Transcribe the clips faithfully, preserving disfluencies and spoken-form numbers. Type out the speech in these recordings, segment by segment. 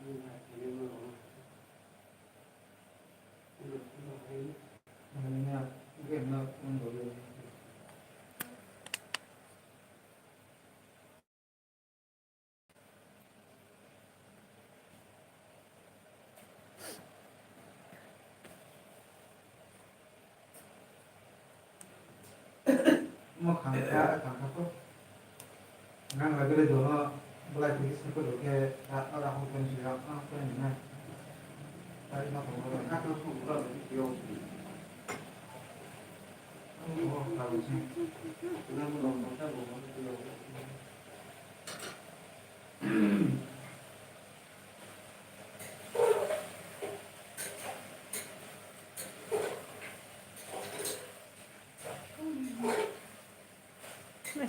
Omo khangkha, khangkha to. Nang lagile jono belai twi siko joke, ta, ta, ta, hotel sira, ah, hotel ni nai. Ta, ina ko, ta, ta, ko, ko, ko, ko. Oh, ta, ko, si.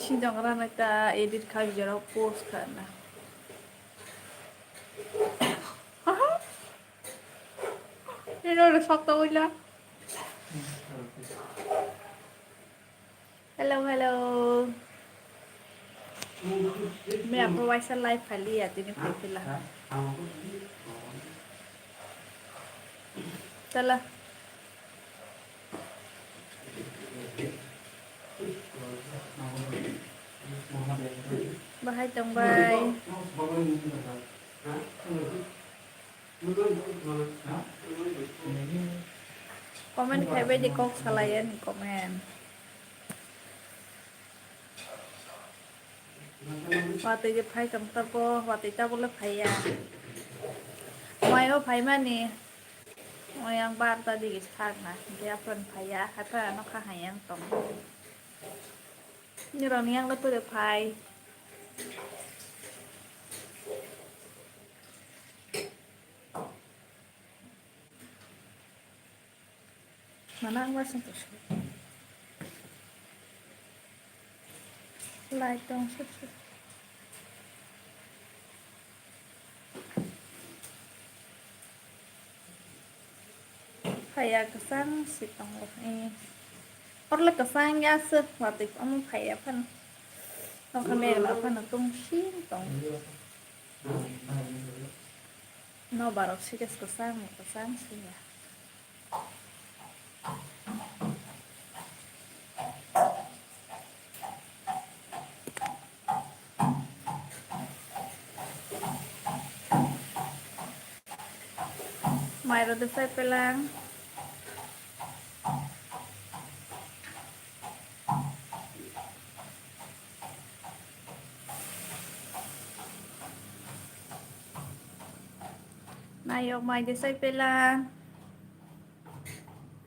Sinjong rana ta edit khai jora post kana. Ino re sok ta wila. Hello, hello. Me apo waisa live phali ya tini phila. Tala. Bahai tong bai. Comment khai bai di kok salai ani comment. Watwi je phai tong tabo, watwi tabole phaiya. Maio phaimani, oi ang barta digi sakna, hingke aphano phaiya, haphano kha hai ang tong. Nirok ni ang le pore phai. Mana ang wasing to se. Light tong se se. Phaiya kwchang si tongo. Eh. Orle kwchang ya se watwi omo phaiya phano. Tongkha megla phano tong si tong. No barok serious kwchang kwchang si ya. Mai rw de sai pelang. Nayok mai de sai pelang.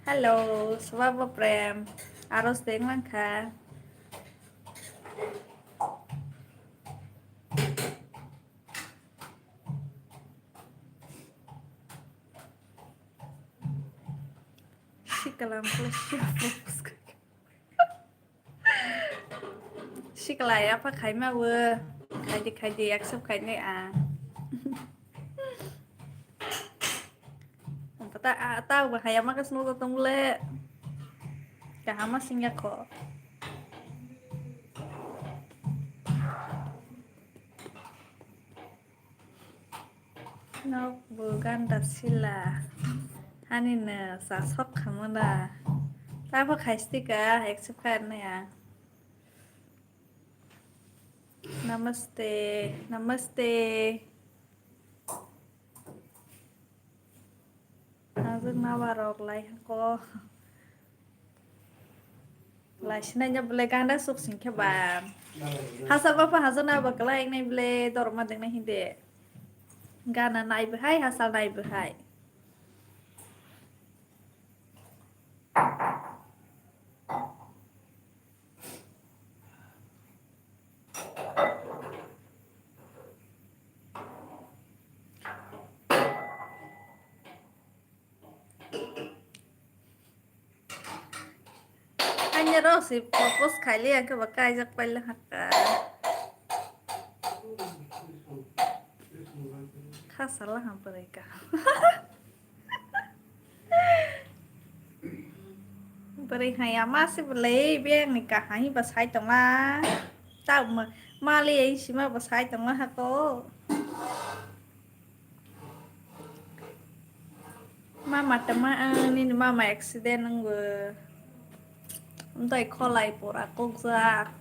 Hello, swabo prem. Aros deng langkha. Sikalam plus siya fokus ka. Sikalai apa khaima wo. Khaidi khaidi accept khainai a. Tata a ta ba khaya ma kas no tong le. Kahama singya ko. Nok bo ganda sila. Hani na sa sok khamana. Tabo khaistika, accept khainai a. Namaste, namaste. Hazuk nawa rok lai ko. Lai sinai nya bole ganda suk sing khe ba. Hasal ba pha hazuk nawa ba klai nai bole dorma deng nai hinde. Gana nai bwhai, hasal nai bwhai. Hanya rok si propose khaili ang khe ba kaijak paila haka. Kha sala ham parai ka. Bwrwi hai ama se bwlai beng ni kaham ba sai tongma. Ta ma, mali ai sima ba sai tongma hako. Mama tama, ah, nini mama accident wngwi. Amtwi kholai pura kukjak.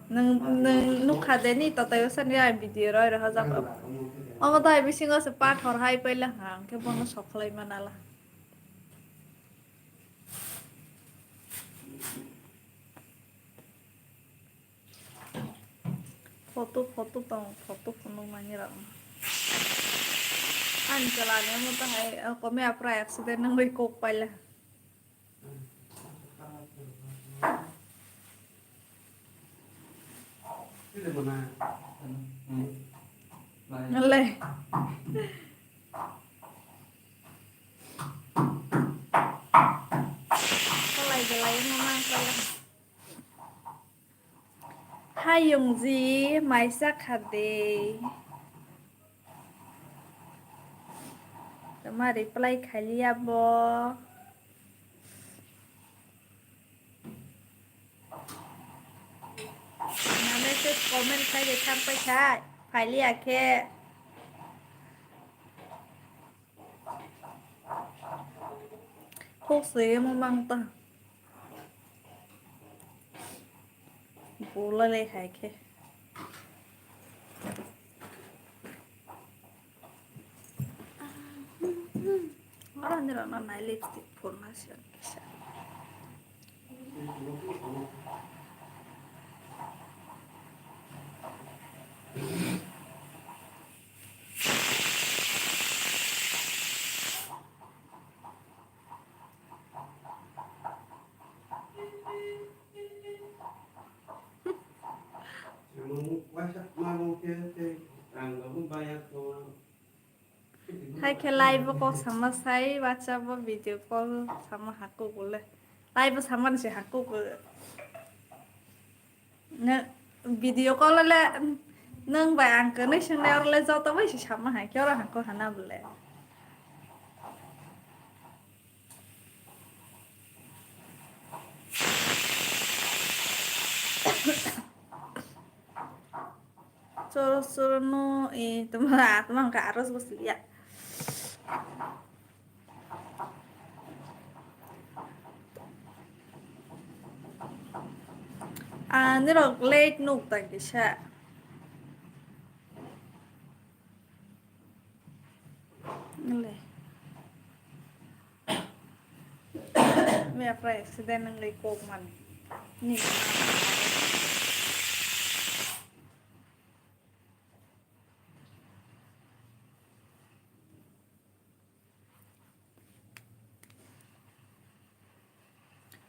Nwng, nwng nukha de ni totai o sani ai video roi rohorjak. Omo tai bisingo se pathor hai paila ha, hwnkhe bono sokhlai manala. Photo, photo tong, photo phunukmani rok. Ani chwla ni omo tong hai, o komya pura accident wngwi kok paila. Le. Kolai belai wngma paila. Hayungji maisa kha de. Tama reply khailiya bo. Na message comment khai de thang pai khai. Khailiya khe. Kok swi mo mang ta. Bola le hai khe. Ora ni rana nai lipstick phurna siya kisa. Hai khe live bo kok sama sai, WhatsApp bo video call sama hakuk le. Live bo sama ni se hakuk. Nge video call le nwng bai ang kwnwi swngnai oro le joto bai se sama hai khe oro hakuk hana bole. Choro choro no, eh, tamo atma hwnkha aros bo siliya. Ah, nirok late nuk tang kisa. Le. Mia prai accident nang le kok man. Ni.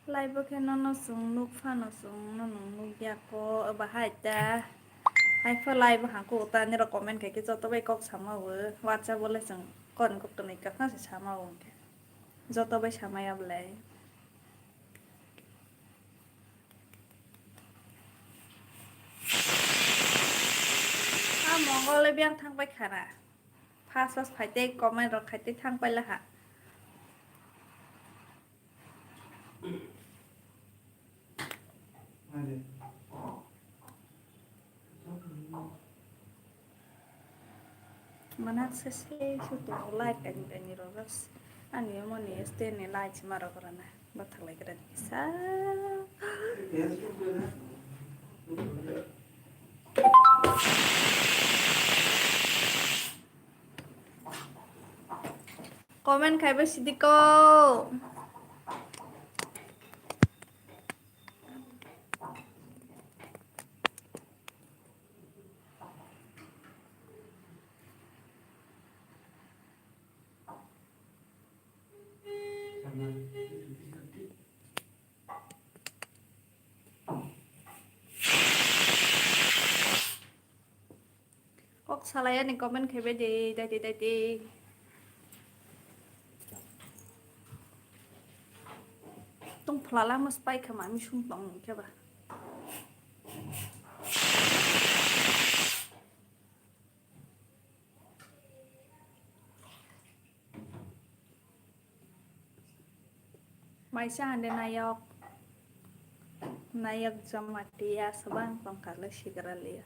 Live bo khe nono chwng nuk phano chwng nono nuk ya kho, bahai ta. Hai pha live bo hangko ta nirok comment khai khe joto bai kok sama o, WhatsApp o le chwng kon kok twnwi kwthang se sama o hwnkhe. Joto bai sama ya belai. A Mongol le biyang thang bai khana. Fast fast phai tei comment rok khai tei thang paila ha. Manak se se su to like ani ani rok ani mo ni este ni like ma rok rana. Bathak lai kra ni sa. Comment khai bai sidi ko. Kok salai ani comment khai bai di, dai di, dai di. Tong phlala mas pai kha mami sung tong khe ba. Maisa hande nayok, nayok Jamatia swbang tongkha le sigra liya.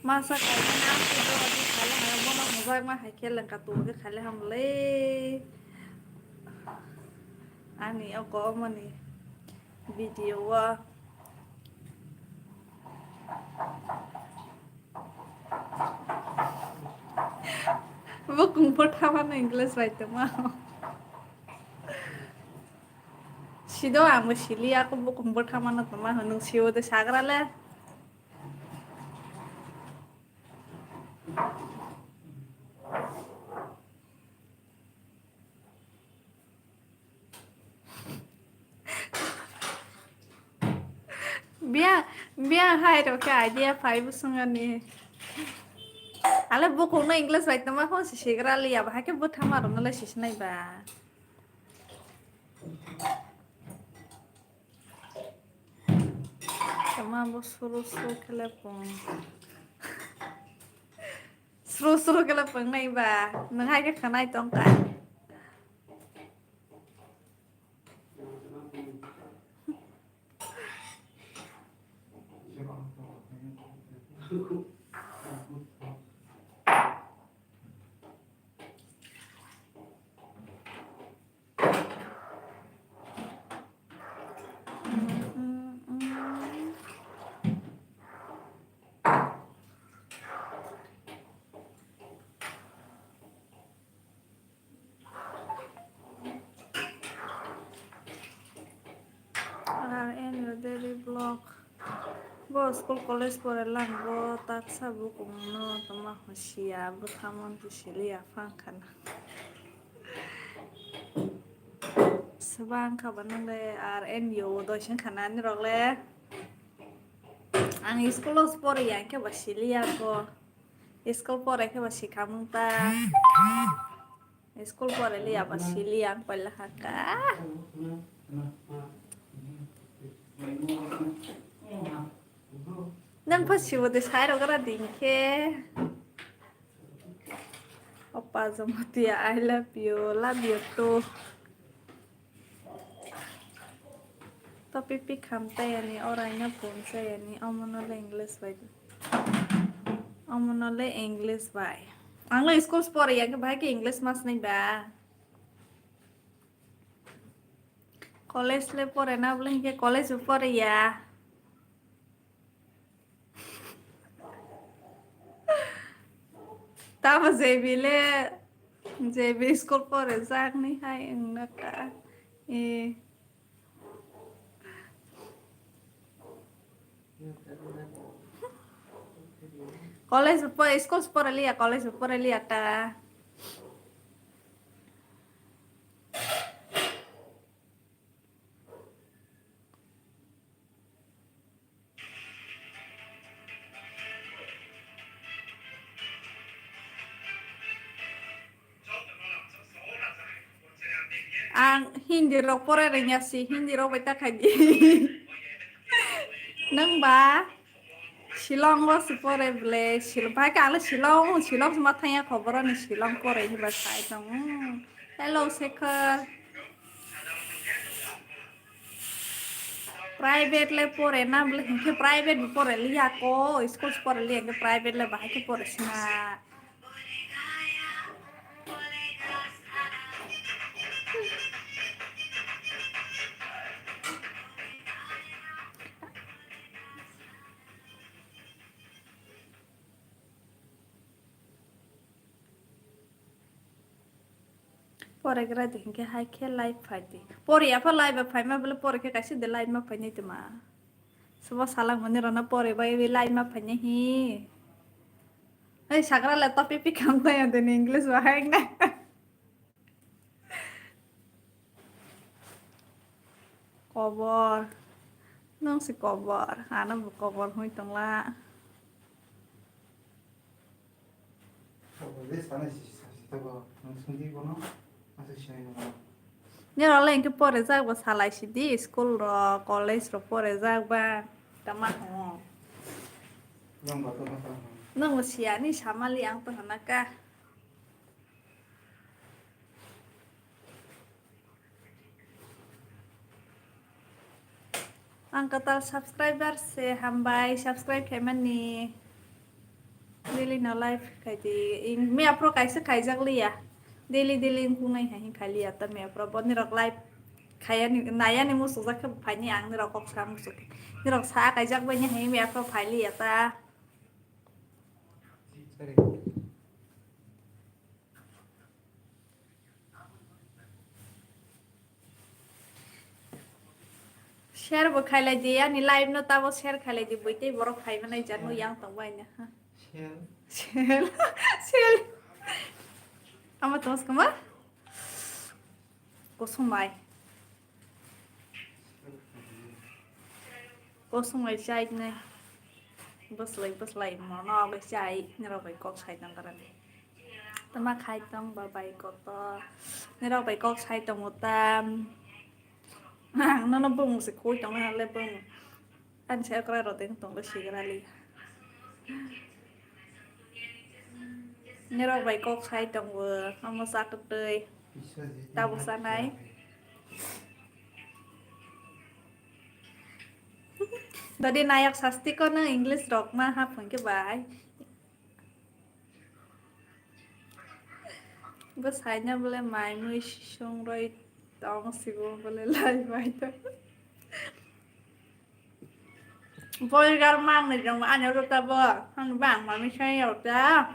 Masa kaimani ang khe dora di khaile hai, bono hwnjakma hai khe lengka tubui khaile hamle. Ani oko omoni video o. Bukung bo thamano English bai tongma. Sido ang bo sili ako bukung bo thamano tongma hwnwi siwo de sagra le. Biya, biya hai rok khe idea phai bwswngani. Ale bukung no English bai tongma phone si sigra liya, bahai khe bwthama rok no le sisinai ba. Tama bo suru suru khe le pung. Sru sru khe le pung nai ba. Nwng hai khe khwnai tong kha. Ar any daily vlog. Bo school college pore lang bo taksa bukung no tongma hosia bwthamon tisili aphang khana. Swbang kha ba nang le ar any o doi sing khana ani rok le. Ang school o pore ya khe ba sili ya ko. School pore khe ba sikhamung ta. School pore liya ba sili ang paila haka. Nang pha sibo de sai rok ra ding khe. Opa Jamatia, I love you, love you too. Topic pikham tayani, oraino phone sayani, omono le English bai. Omono le English bai. Ang le school pore ya, bahai khe English mas nai ba. College le pore na bole hinkhe college bo pore ya. Tamo J B le, J B school pore jakni hai wngna ka. E. College bo pore, school bo pore liya, college bo pore liya ta. Ang Hindi rok pore rwngya si, Hindi rok bai ta khai di. Nang ba? Shillong o se pore ble, Shillong, bai ka le Shillong, Shillong se ma thangya khobor ni Shillong pore hiba sai tong. Hmm. Hello, Shekhar. Private le pore na ble, hinkhe private bo pore liya ko, school se pore liya, hinkhe private le bahai khe pore sina. Pore gra di hinkhe hai khe live phai di. Pore ya pha live phai ma bole pore khe kaisa de live ma phai nai tma. Sobo salang mani rona pore bai bai live ma phai nai hi. Ei sagra le topic pikham taya de ni English ba hai na. Kobor. Nung si kobor. Ano bo kobor hui tongla. Kobor le sana si, sa si tago. Nung sungdi bono. Asa sinai nung. Nirok le hingke pore jak bo salai sidi, school rok, college rok pore jak ba. Tama hwngo. Nung bo to nung. Nung bo siya ni samali ang to hwnaka. Ang kwtal subscriber se hambai, subscribe khaimani. Daily no live khai di. Ing me apro kaisa khaijak liya. Daily, daily ing kunai hai hing khai liya ta me apro. Bo nirok live khayani, nayani musuk jak khe phai ni ang nirok kok sa musuk. Nirok sa kaijak bai ni hai me apro phai liya ta. Sorry. Share bo khailai di, ani live no tabo share khailai di, bui tei borok phai manai jan no yang tong bai na. Share. Share. Share. Ama tos kama? Kosong bai. Kosong bai chai nai. Bwslai, bwslai mono bai chai, nirok bai kok sai tong kara. Tama khai tong ba bai koto. Nirok bai kok sai tong utam. Ang nono bung se khui tong na le bung. Ani sai okra roteng tong le sigra li. Nirok bai kok sai tongo, omo sa kwtwi. Tabuk sanai. Dodi nayak sasti kono English rok ma hap hwnkhe bai. Bo saina bole mai mui songroi tong sibo bole lai bai tong. Boigar mang ni jong ani oro ta bo. Ang bang mami sai oro ta.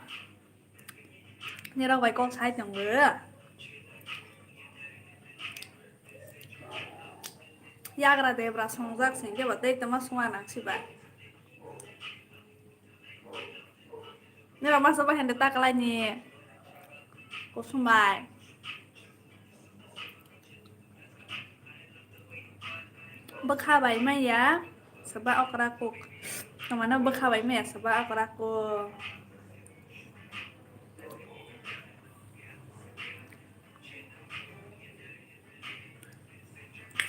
Nirok bai kok sai tongo. Yagra debra songjak sengke ba tei toma songma nang siba. Nirok masa bai hende ta kalai ni. Kosong bai. Bwkha bai maya saba okra kuk. Tomano bwkha bai maya saba okra kuk.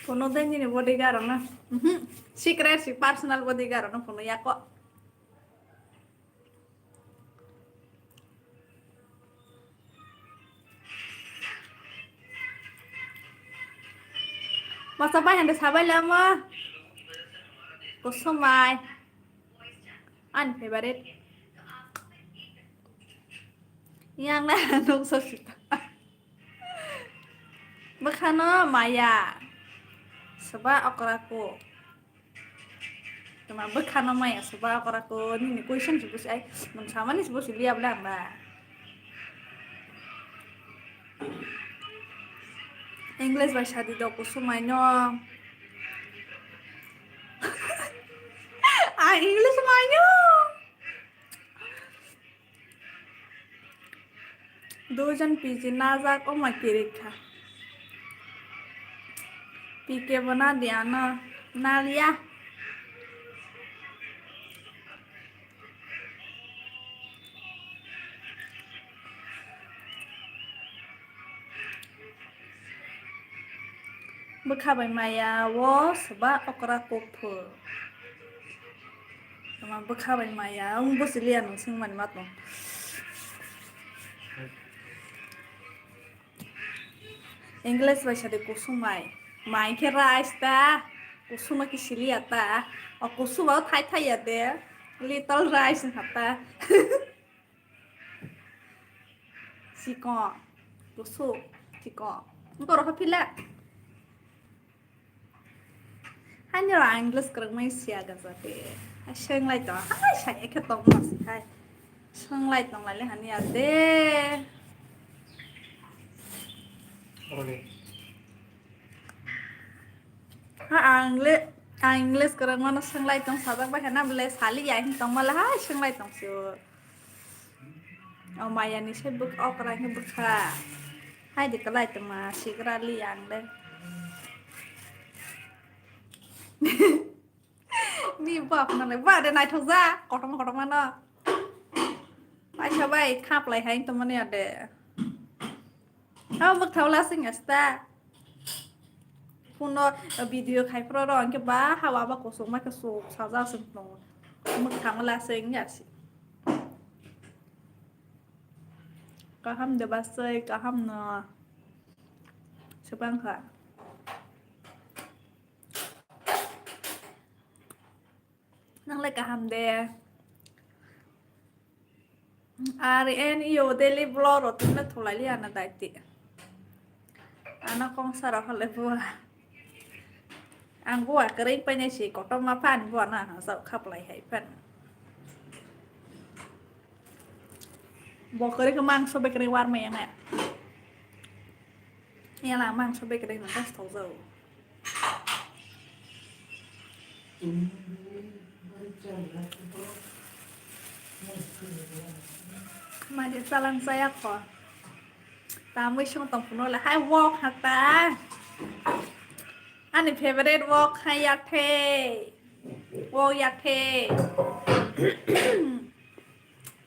Phone de nini bodyguard no. Mhm. Secret si personal bodyguard no phone yako. Masa pai hande sabai lama. Kosomai. Ani favorite. Yang na nung so sita. Bwkhano maya. Saba okra ko. Tama bwkhano maya saba okra ko. Nini question si busi ai. Nung samani si busi liya bla ang ba. English bai sadi do kusumai no. Ah, English mai no. Duijon P G najak, o ma kirik kha. P K bo na di ano, na liya. Bwkha bai maya o saba okra kok phu. Tama bwkha bai maya, wng bwsiliya nung swngmani matwng. English bai sadi kusung mai. Mai khe rice ta, kusung no kisiliya ta. O kusung o thai thai ya de. Little rice wngkha ta. Chikon, kusuk, chikon. Borok khe phila. Haino ang English kwrwngmani siya gajate. Hai swnglai tong, hai sai ekhe tongma si hai. Swnglai tong lai le hani ate. Ore. Ha ang le, ang English kwrwngmano swnglai tong sajak bai khana bwle sali ya hin tongma le hai swnglai tong si o. O maya ni se bwk-, okra khe bwkha. Hai de kwlai tongma sigra li ang de. Ni bak na le ba de naithok ja kotom kotom ano. Paisa bai khaplai hai tongmani ade. Abo bwkha o lasing asta. Phone o video khai phro ro hwnkhe ba hawa ba kusuk ma khe suk sajak se tong. Mwkhang o lasing ya si. Kaham de basai, kaham no. Sebang kha. Nang le kaham de. Ari en iyo daily vlog rok tini thulai liya na daiti. Ano kong sara hole bua. Ang bua kwrwi painai si kotorma phan bua na ha sa khaplai hai phan. Bo kwrwi khe mangso bai kwrwi warmai yang ya. Yala mangso bai kwrwi no tas thok jao. Mani chalang chaya kho. Tamwi song tong phunuk le hai wok hata. Ani favorite wok hai yak the. Wok yak the.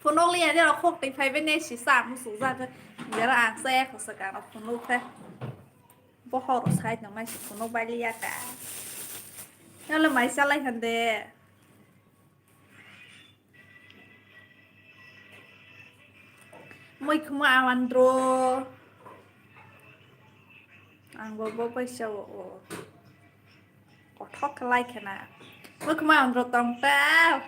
Phunuk liya jero khok twi phai bene si sa musuk jak. Jero ang chaya kho sa kano phunuk khe. Bohor side no mai si phunuk bai liya ta. Yalo mai chalai hande. Moi khuma awandro. Ang bo bo paisa o. Kothok khlai khena. Moi khuma awandro tong ta.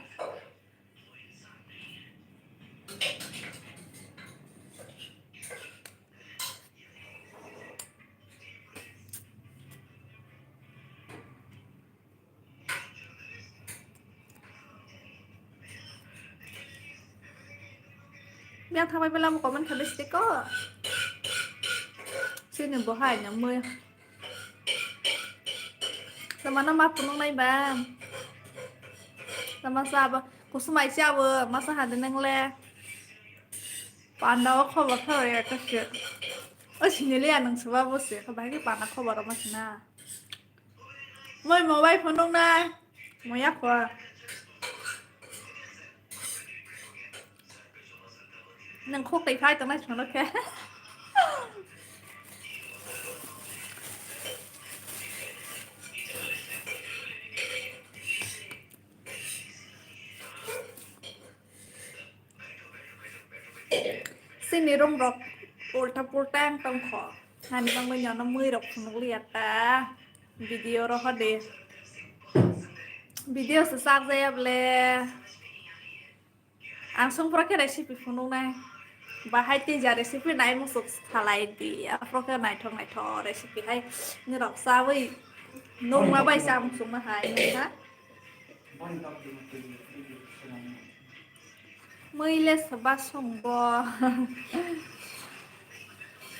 Biang thabai bela mo comment khabe site ko. Sini bo hai na mui. Sama na ma punung nai ba. Sama sa ba kusumai cha bo masa hade nang le. Panda o khobor thoro ya khe. O sinili anang suba bo se kha bai panda khobor ma sina. Moi mobile phone nung nai. Moya kho. Nang khok tai phai tong nai sono khe. Sini room rok ulta pulta ang tongkho. Hani bangwi nyono mui rok phunuk liya ta. Video ro hode. Video se sak jaya ble. Ang sung pura khe recipe phunuk nai. Bahai tei ja recipe nai musuk salai di. Afro khe naithok naithok recipe hai. Ni rok sawi. Nung ma bai sa musuk ma hai. Nung ha. Muile soba songbo.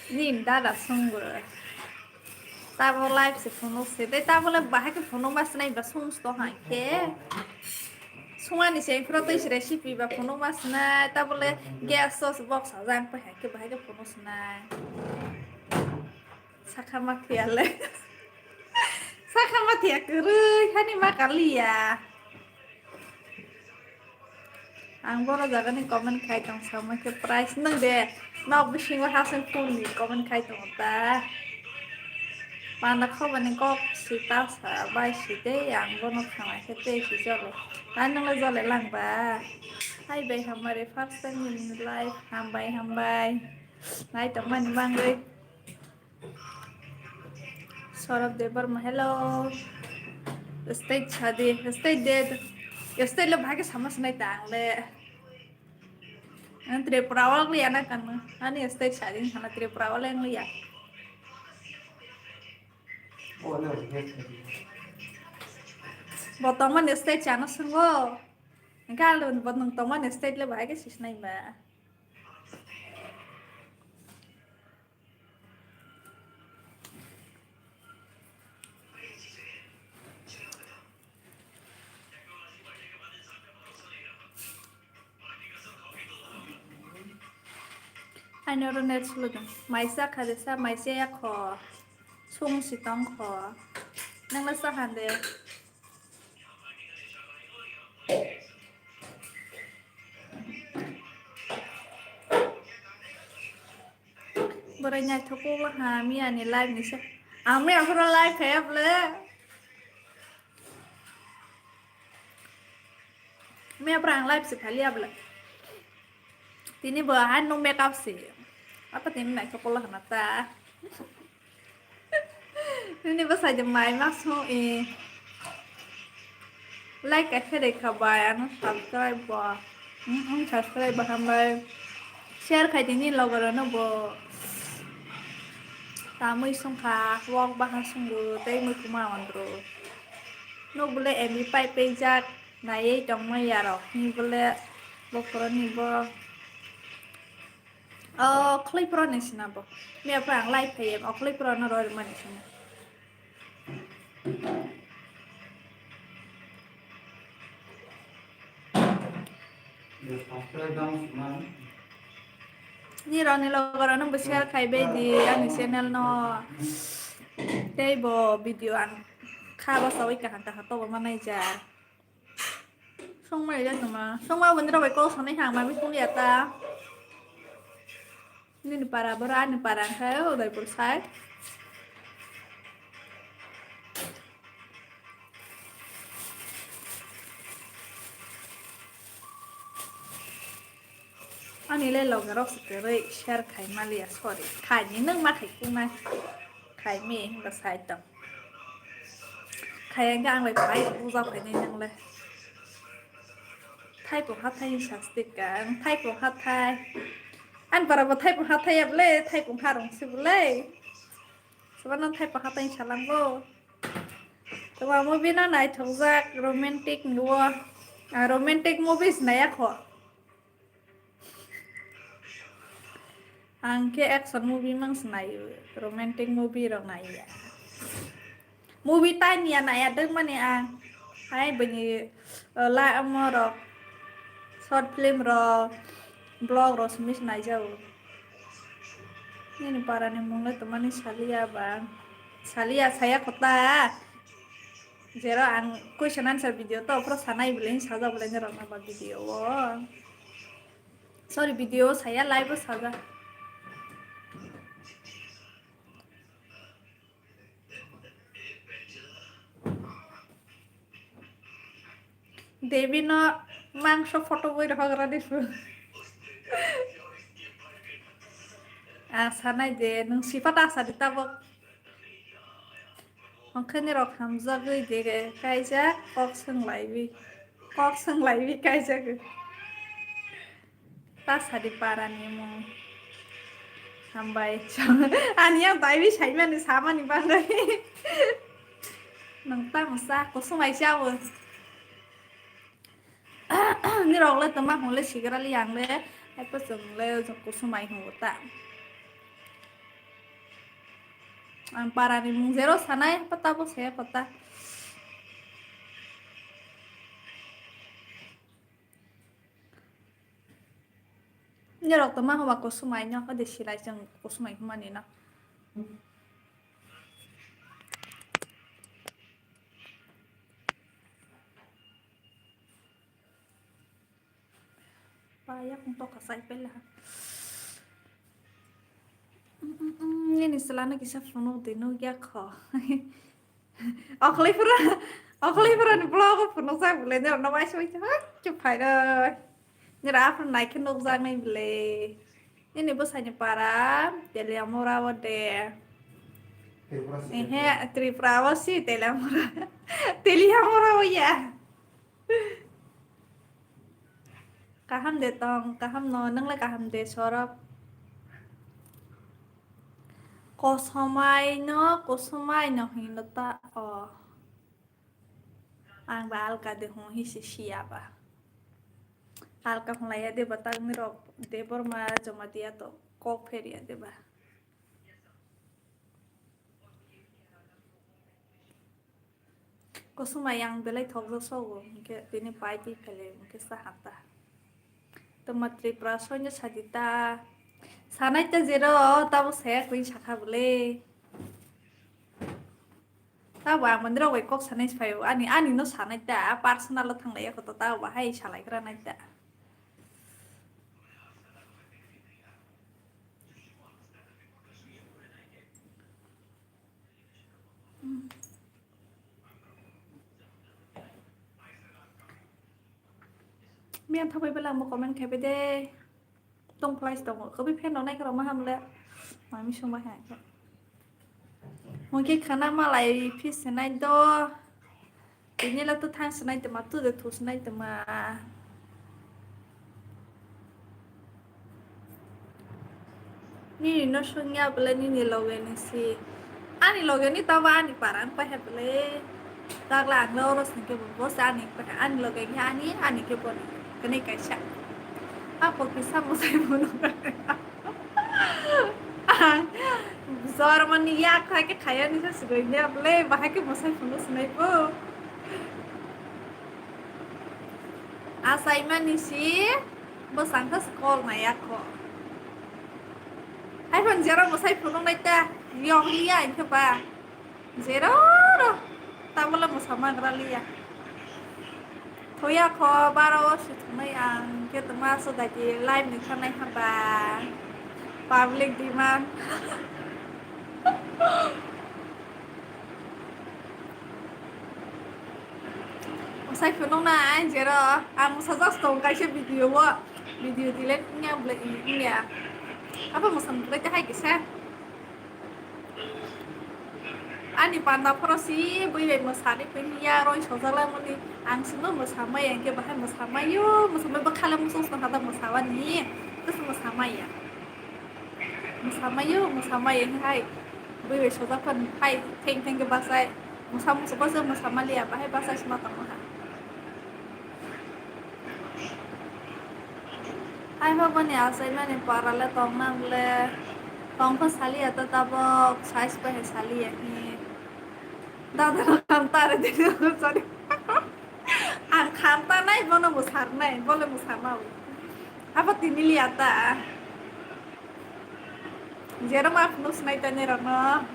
Nin dada songbo. Tabo live se phunuk se. Tei tabo le bahai khe phunuk ma sinai ba song sto hai khe. Sungani se phro tei se recipe ba phunuk ma sinai. Tabo le gas sauce box ajang pa hai khe bahai khe phunuk sinai. Sakha mathiya le. Sakha mathiya kwrwi hani ma kaliya. Ang boro jagani comment khai tong samai khe price nang de. Nok bisingo hasing phone ni comment khai tong ta. Panda khobani kok si ta sa bai si de ang bono khamai khe te si jole. Nai nang le jole lang ba. Hai bai hamari first time in life hambai hambai. Nai tong mani bangwi. Saurabh Debbarma, hello. Stage sadi, stage de, stage lo bhage sama sinai ta ang le. Ang Tripura wal liya na kan, ani stage sadi sana Tripura wal yang liya. Bo tongmani stage ano swngo. Engkha ang le bo nung tongmani stage le bhage sis nai ba. Ani oro net slow dong. Maisa kha de sa, maisa ya kho. Sung si tong kho. Nang le sa han de. Borai naithok kok ha miya ni live ni se. Ang miya phuru live khe ble. Miya phuru ang live se khali ble. Tini bo han no makeup se. Apa tini naithok kok hana ta. Nini bwsai de mai ma song e. Like khe de kha bai, ano subscribe bo. Hmm, hmm, subscribe bo hambai. Share khai tini logorokno bo tamwi songkha, wok bahan sungo tei muikhuma ondro. Nok bole M B pipe peijak naiwi tongma yarok. Ni bole bokhoroni bo, o khwlai phoro ni sina bo. Miya pha ang live khai o khwlai phoro no roi mani sina. Nirok ni logorok no bo share khai bai di ani channel no. Tei bo video ang kha basawi kaham kaham tobo ma naijak. Songma ya tongma. Songma bo nirok bai kok sanai ha ma bising ya ta. Nini para bora ani para khe Udaipur side. Ani le loge rok se kwrwi share khai maliya, sorry. Khaini nwng ma khai kunai. Khai mi hwnba sai tong. Khai ang ang bai phai buja phainai nang le. Thaipo hathai sasti ka, ang thaipo hathai. An para bo thaipo hathai ya bole, thaipo harong se bole. Sabana thaipo hathai salang bo. Tama movie no naithokjak romantic ni o. Ah, romantic movies naya kho. Ang khe action movie mang se naio, romantic movie rok naiya. Movie tai niya naiya dwng mani ang. Hai bini, uh, la omo rok, short film rok, vlog rok simi se naijago. Nini para ni mung le tongmani saliya ba? Saliya saya kota. Jero ang question answer video to, aphuru sanai bwlai sajak bwlai ni rok nang ba video o. Sorry, video o saya, live o sajak. Devi no mangso photo boi rohok rani phu. Ah, sanai de, nwng sipat asa di tabok. Hongkhani rok hamjagwi de kaijak, kok swnglaiwi, kok swnglaiwi kaijak. Ta sadi para ni mung. Hambai. Ani yang taiwi saimani samani bagwi. Nwng ta mwsa kusumai chao. Nirok le tongma hwnle sigra li ang le. Hai po chwng le kusumai hwngo ta. Ang para ni mung jero sanai pata bo se pata. Nirok tongma hwnba kusumai no, ode silai chwng kusumai hwnmani no. Payak wng tokha chai paila. Mm, mm, mm, nini chwla no kisa phunuk di nukya kho. Okhliphura, okhliphura ni vlog o phunukjak bwle, nirok no waisa waisa ha, chuk phai roi. Nirok aphuru naikhe nukjaknai bwle. Nini bwsai ni para, Teliamura o de. Tripura si Ehe, Tripura o si, Teliamura. Teliamura o ya. Kaham de tong, kaham no, nang le kaham de sorok. Kosomai no, kosomai no hino ta o. Ang ba alka de hwn hi se siya ba. Alka hwnlaiya de ba tang nirok Debbarma Jamatia to kok pheria de ba. Kosomai ang belai thokjak sogo, hwnkhe tini pai twi phailai, hwnkhe cha hata. Tongma Tripura soino sadi ta. Sanai ta jero, tabo saya kwi sakha bwle. Tabo ang mandirok bai kok sanai se phaio, ani, ani no sanai ta, personal o thanglaiya kho to, tabo bahai salai gra nai ta. Miyan thabai bela mo comment khaibe de. Tong phlai tongo. Kabi fan rok nai khoro maham le. Mami sung bai hai. Mo khe khana malai phi sinai do. Tini la tu thang sinai tama, tu de thu sinai tama. Nini no sungya bole nini loge ni si. Ani loge ni tabo ani para wng paikha bole. Takla ang le oro singke bo, bo se ani wng paikha. Ani loge ni ani, ani ke bo ni. Kene kaisa. Apo kisa mo sai mo no. Ang jor mani yak khai ke khaya ni sa sigoi ni bole. Bahai ke mo sai phone sinai bo. Asai mani si. Bo sangkha skol na yak ko. Hai phone jero mo sai phone nai ta. Yong liya inke ba. Jero ro. Tabole mo sama gra liya. Thoya kho baro o si thumai ang ke tma so dagi live ni khanai haba. Public demand. Sai phunuk na ang jero ang sajak tong kaisa video o, video delete wngya bwlai wngya. Apa mwsang bwlai ta hai kisa. Ani panda phoro si bui bai mwsani phai ya roi sojak lai mani ang sino mwsamai ang ke bahai mwsamai yo mwsamai bwkhala muso song hada mwsawani kis mwsamai ya. Mwsamaio, mwsamaio hai. Bui bai sojak phan hai theng theng ke basai. Mwsa mwsa basa mwsamaliya bahai basai sima tongma ha. Hai ba bani asai mani para le tong na bole. Tong pha saliya ta tabok size pa he saliya hi. Dada no kam tare de sorry. Ang kham ta nai bono bo sar nai bole bo sama. Abo tini liya ta. Jero ma phunuk sinai tani rokno.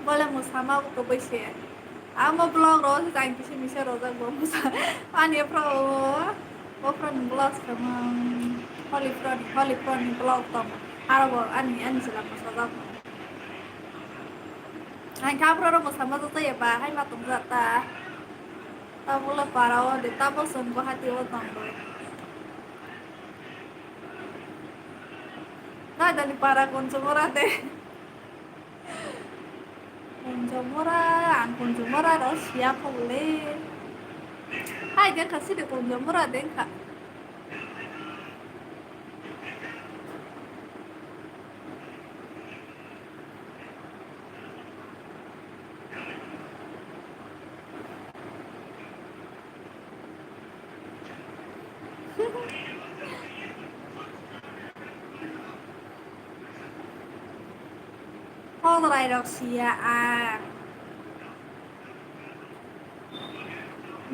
Bole mwsama kwbwi se. Amo vlog ro se jang kisi misa rojak bo mwsa. Ani pro o pro ni vlog se mo. Holy pro ni, holy pro ni vlog to. Aro bo ani ani sila mwsajak. Ang kha pro ro mwsama jata ya ba hai ma tong jata. Tabole para o de, tabo chwng Guwahati o tong bo. Dada ni para Kunjumura de. Kunjumura, ang Kunjumura ro siya pho bole. Hai de kha sidi Kunjumura de kha. Hodrai rok siya ang.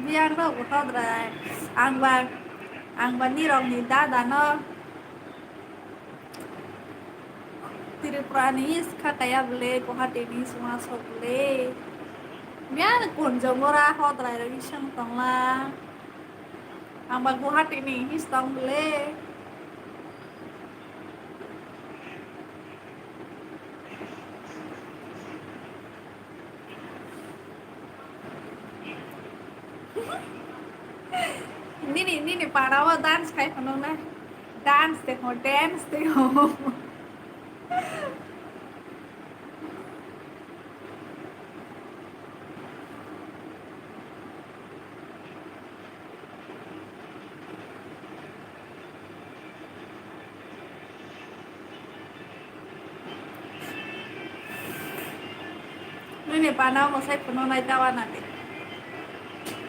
Biyang rok bo hodrai. Ang ba, ang ba nirok ni dada no. Tripura ni is kha kaya bole, Guwahati ni is ma sok bole. Miyan Kunjumura hodrai rok isang tongla. Ang ba Guwahati ni is tong bole. Nini, nini para o dance khai phano na. Dance de ho, dance de ho. Nini pana mwsai phunuknai ta uanani.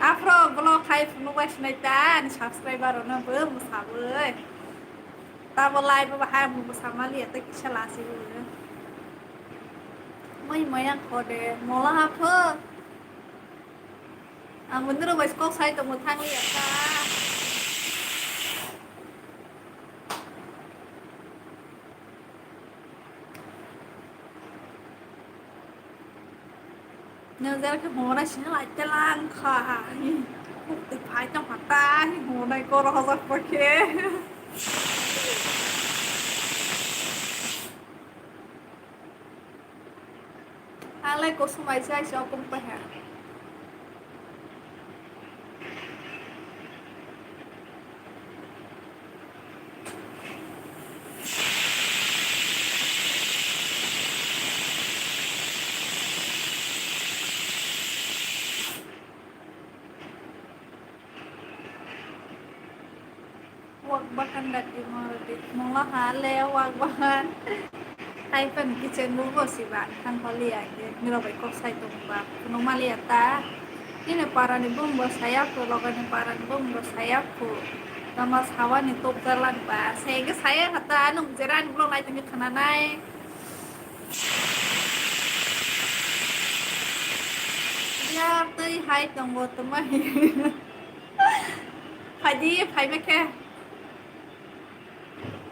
Aphro vlog khai phunukbai sinai ta ani subscriber rokno bo mwsabwi. Tabo live bo hai mwsamaliya tei kisa lasi bo. Moi moyang khode mola hapho. Ang bo norok bai kok sai tongo thang liya ta. Nang jara khe hwnwi sini lai telang kha. Kok twi phai tong kha ta hi hwnwi koro hojak pa khe. Ang lai kusum bai chai se okung paha. Dati moro di molo ha le wak bahan. Hai pan kitchen room bo si ba thang holi ya ke niro bai kok sai tong ba kuno mali ya ta. Ini para ni bum bo saya ko loga ni para ni bum bo saya ko. Tama sawa ni tok jalan ba. Saya ke saya kata anu jeran belum lai tengke khana nai. Biar tei hai tongo tama. Phaidi phaima khe.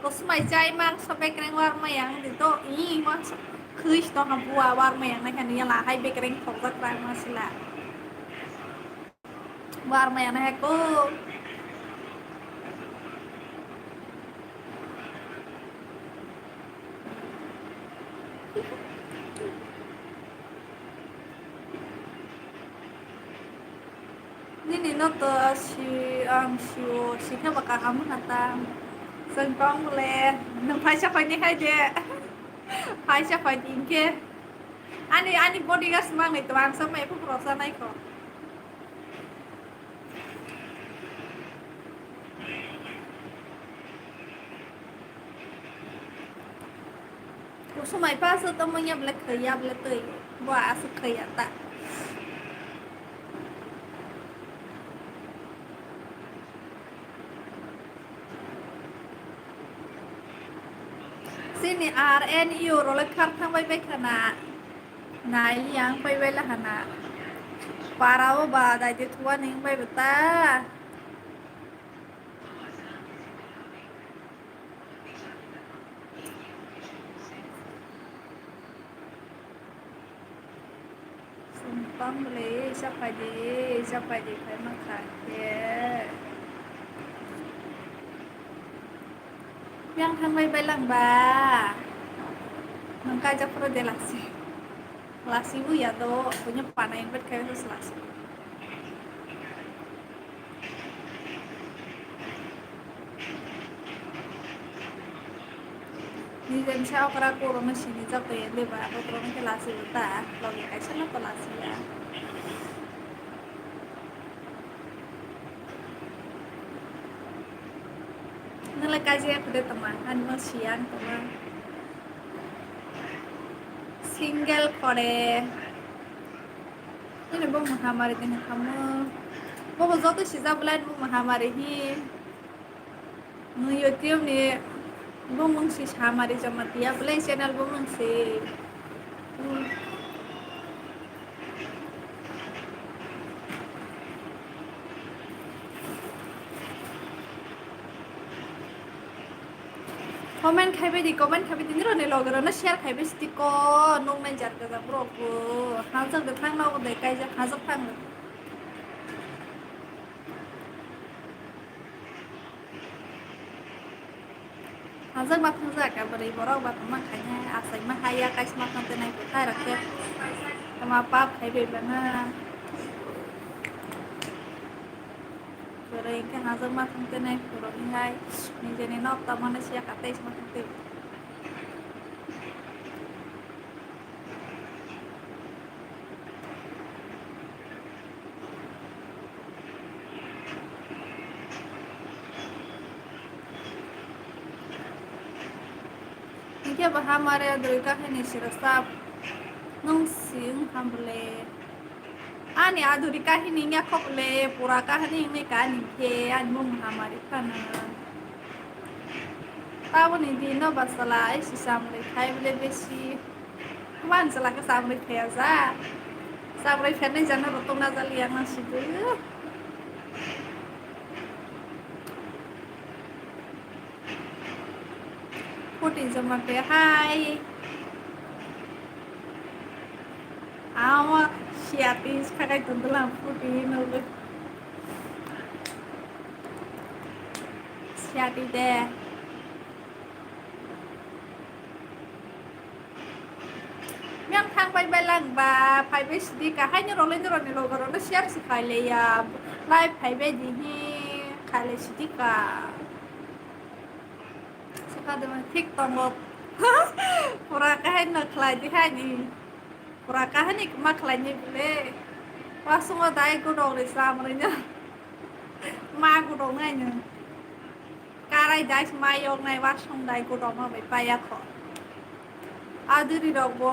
Kusumai chai mangso bekreng warmai ang di to i mangso khwi sto ha bua warmai ang nai khani yala hai bekreng thokjak rai masila warmai ang nai ko. Nini no to si ang sio si khe ba kaham wngkha ta. Chwng tong le nwng phaisa phaini hai de. Phaisa phaini hinkhe ani ani bodyguard mangai to ang samai phuru rwsa nai kho. Kusumai pa aswk tongmani ya bwle khwi ya bwle twi. Bo aswk khwi ya ta. Chini R N U role khar thang bai bai khana. Nai yang bai bai la hana. Para o ba dai de thuwa ning bai bata. Sumpang le, isa phaidi, isa phaidi, khai ma kha khe. Yang thang bai bai lang ba. Nang kai jak pro de lasi. Lasi bu ya do, punya panai bet khai so lasi. Nijen sa okra koro no sini jak to yende ba, okra no khe lasi ta, logi kaisa no to lasi ya. Nala kaisa ya kude tama, ani no siya tama. Single kore. Ini bo mahamari din kamo. Bo bo joto sijak belai bo mahamari hi. Nung YouTube ni bumung si samari jamatia belai channel bumung si. Comment khai bai di, comment khai bai di, nirok ni loge rok no share khai bai sidi ko, nung nai jar gajak borok bo. Hajak de thang nogo de, kaijak hajak thang. Hajak ma thang jak, bwrwi borok ba tongma khai nai, asai ma hai ya, kaisa ma thang te nai, bo khai rok khe. Tama pap khai bai ba na. Bwrwi hwnkhe hajak ma thang te nai, borok ni hai, nijeni nok tamo nai siya, katai ma thang te. Hingke bo hamari adui kahini siro sap nung si wng ham bole. Ani aduri kahini wngya kho bole, pura kahini wngni kani khe ani mung hamari phano. Taboni dino ba chwla ai si chamrwi khai bole besi. Kuman chwla khe chamrwi phaiya ja. Chamrwi phainai jana rw tongna jali yang nang sidu. Puti joma khe hai. Amo siati khakai tundula puti no. Siati de. Yang thang bai bai lang ba, phai bai sidi ka, hai ni role ni role ni logo role share si khai le ya, live phai bai di hi, khai le sidi ka. Saka de thik tongo. Pura kahai no khlai di hai ni. Pura kahani ma khlai ni bile. Wa sungo dai gudok re sam re nya. Ma gudok ngai nya. Dai dai mai yok nai wa song dai ko roma bai pa ya kho. Adiri rok bo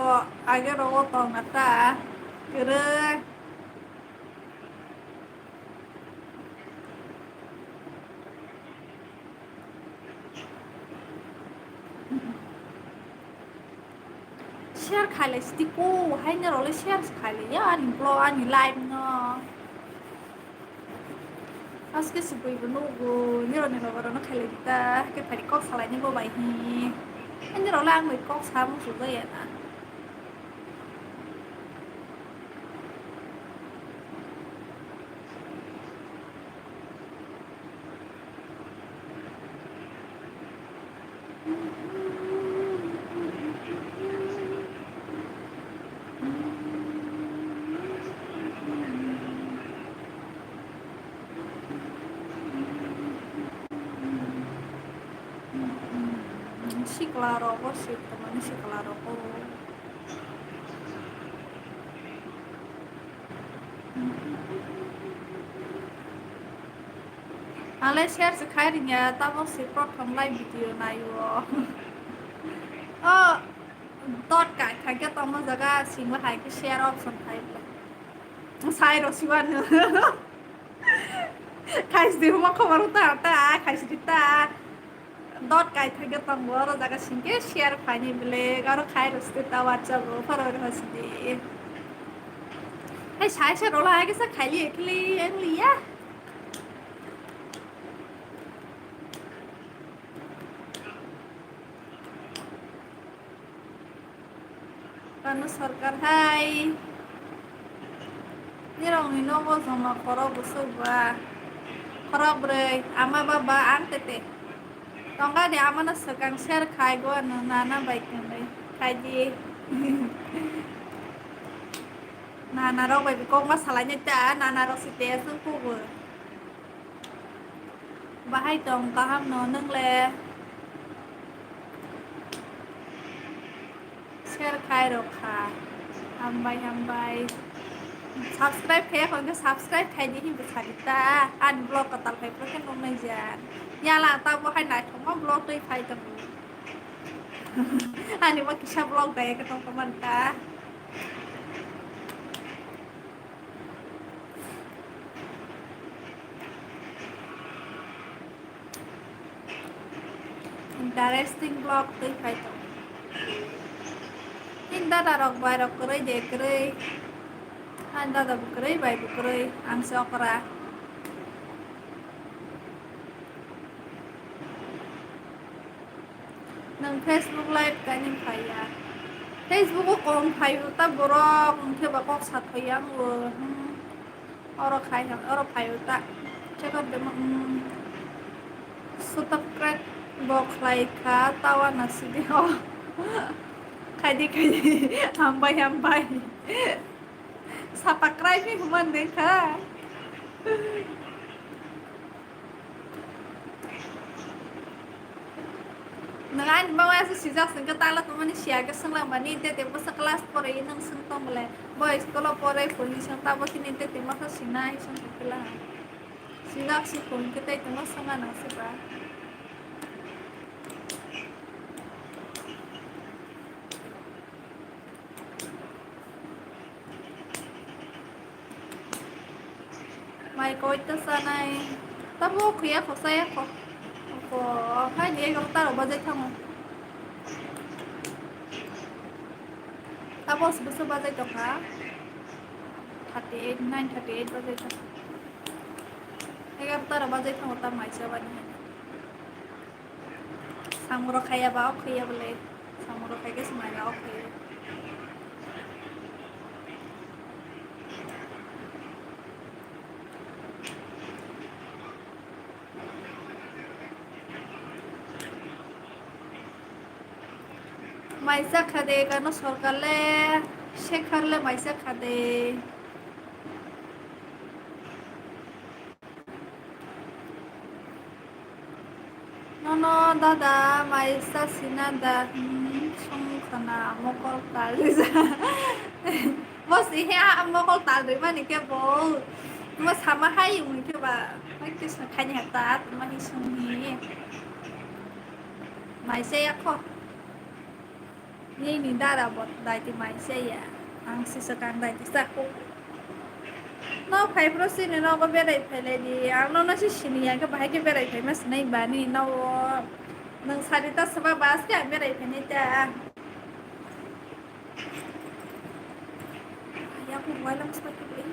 age ro o tong na ta. Kere. Share khailai sidi ko, haini role share khailai ya ani blog ani live no. Aske se bui bo nugo, niro niro boro no khailai ta, ke phari kok salai ni bo bai hi. Ani role ang bai kok sa mo su ya na. Sikla rok bo sik tongmani sikla rok bo. Ale share se khai rinya, tamo se prothom live video naio. O, dot kai thangke tamo jaga singo hai ke share option khai. Sai ro siwan. Khai sidi huma khobor ta ta, khai sidi ta. Dot kai thangke tongo, oro jaga singke share khaini bele, aro khai rwsdi ta WhatsApp o, pharo rw sidi. Hai sai sai rola hai kisa khaili ekhli engliya. Kanu sarkar hai. Nirokni nogo joma khorok bwswk ba. Khorok bwrwi, ama baba ang tete. Tongkha de amano swkang share khai go ano nana bai kwnwi. Khai di. Nana rok bai kokma salai nai ta, nana rok si te aswk kugo. Bahai tong kaham no nwng le? Share khai rok kha. Hambai, hambai. Subscribe khai ya kho, subscribe khai di hinwi sadi ta. Ani vlog kwtal khai phuru khe nuknai jan. Yala ta bo hai naithokma vlog twi phai tongo. Ani bo kisa vlog dai khe tong tongmani ta. Interesting vlog twi phai tongo. Tin dada rok bai rok kwrwi de kwrwi. Ani dada bo kwrwi bai bo kwrwi. Ang se okra. Nwng Facebook live kainwi phaiya. Facebook o kong phaio ta borok, hwnkhe ba kok sathaiya wngo. Hmm. Oro khai, oro phaio ta. Chekot demo, hmm. Subscribe bo khlai kha, tawa na sidi o. Khaidi, khaidi. Hambai, hambai. Subscribe ni human de kha. Nwng ani mama se sijak sengke tala tongmani siya ke senglang bani tete bwsa class pore i nwng seng tong bole. Bo school o pore phone ni seng tabo sini tete masa sina i seng kela. Sijak si phone ke tei tongma sanga nang se ba. Mai koi ta sanai. Tamo khuya kho saya kho. Ko hai ni egarota ro bajai thango. Tamo se bwsa bajai tongkha. Thirty eight, nine thirty eight bajai tongkha. Egarota ro bajai thango ta mai chabani hai. Samung rok khaiya ba, ok khaiya bole. Samung rok khaikhe se mai ba, ok khaiya. Mai chakha de, kano sorkar le, Shekhar le mai chakha de. Nono dada mai chasina da, hmm, song khana mokol tal rija. Bo si he a mokol tal ri mani ke bo. Mo sama hai ung ke ba. Mai ke sa khani ha ta, ma hi song hi. Mai se ya kho. Nini dada bo daiti mai se ya. Ang sisa kang daiti sa kho. No phai phro sini nogo berai phai lai di. Ang no no si sini ya khe bahai khe berai phai ma sinai bani no. Nang sari ta saba bas khe ang berai phai nai ta. Yakung wailam spai khe bwlai.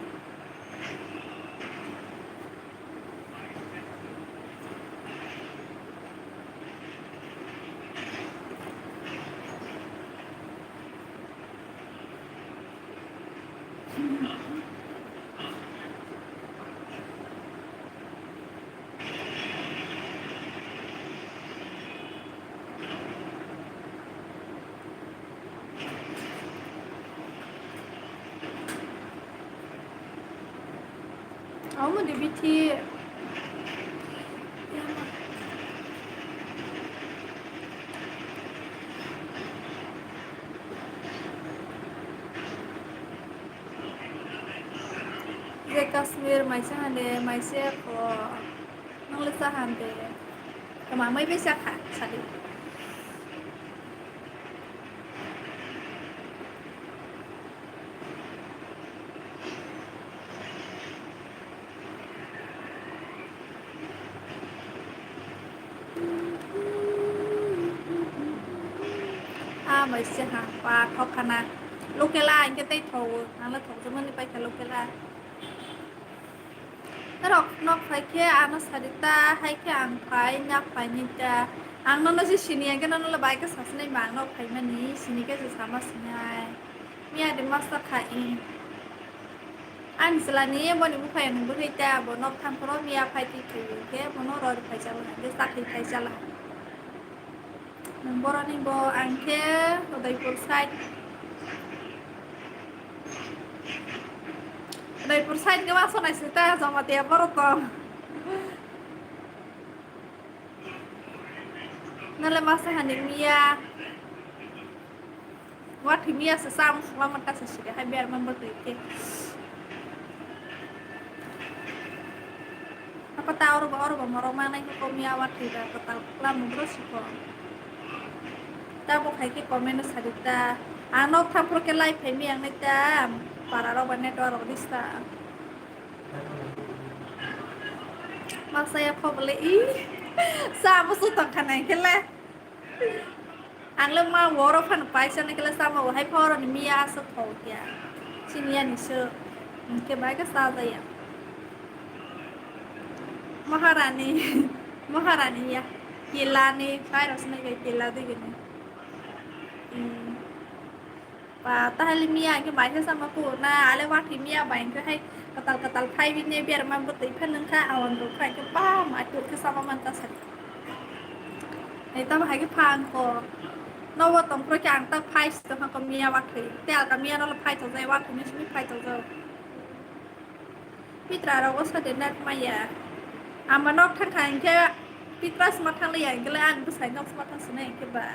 Omo de bithi. Je Kashmir maisa hande, maisa ko. Nang le sa hande. Kama mai be sa kha, sadi. Ah, bai se ha, pa thok khana. Local a, hingke tei thogo. Ang le thok jomani pai kha local a. Norok nok phai khe ano sadi ta, hai khe ang phai, nya phai ni ta. Ang nono se sini, hingke nono le bai khe sasinai ma ang nok phai mani, sini khe se sama sinai. Miya de masa kha i. Ani chwla ni boni buphai ani bwrwi ta bo nok thang phoro miya phai twi thwi khe bono rori phai chala hingke chakri phai chala. Boroni bo ang khe Udaipur side. Udaipur side khe ma sonai se ta Jamatia borok tong. Nale masa hani miya. Wa thimi asa sam sula mata sa sida hai biar man botoi ke. Apa ta oro ba oro ba moro manai ko miya wa thida ko tal klam bro siko. Ta bo khai ke comment sa dita. Ang nok thang pro ke live hai mi ang nai ta. Para ro ba network dista. Masa ya phobole i. Sa bo su tong khanai kele. Ang le ma woro phano paisa ni kele sama bo hai phoro ni miya aswk thok ya. Sini ya ni sw. Hingke bai khe sa jaya. Maharani, Maharani ya. Kila ni, sai rok sinai bai kila de gini. Hmm. Ba, tahali miya hingke bai khe sama ku na, ale wathi miya bai hingke hai katal katal phai bini berma bwtwi phan nung kha, awan rok kha hingke ba, ma tur khe sama man ta sari. Hai tamo hai khe pha ang ko. Nobo tong phro khe ang ta phai si tong kha ko miya wathi. Te alka miya no phai tong jai, wathi ni simi phai tong jai. Pitra rogo sade net maya. Ama nok thang kha hingke pitra sma thang liya hingke le ang bwsai nok sma thang sinai hingke ba.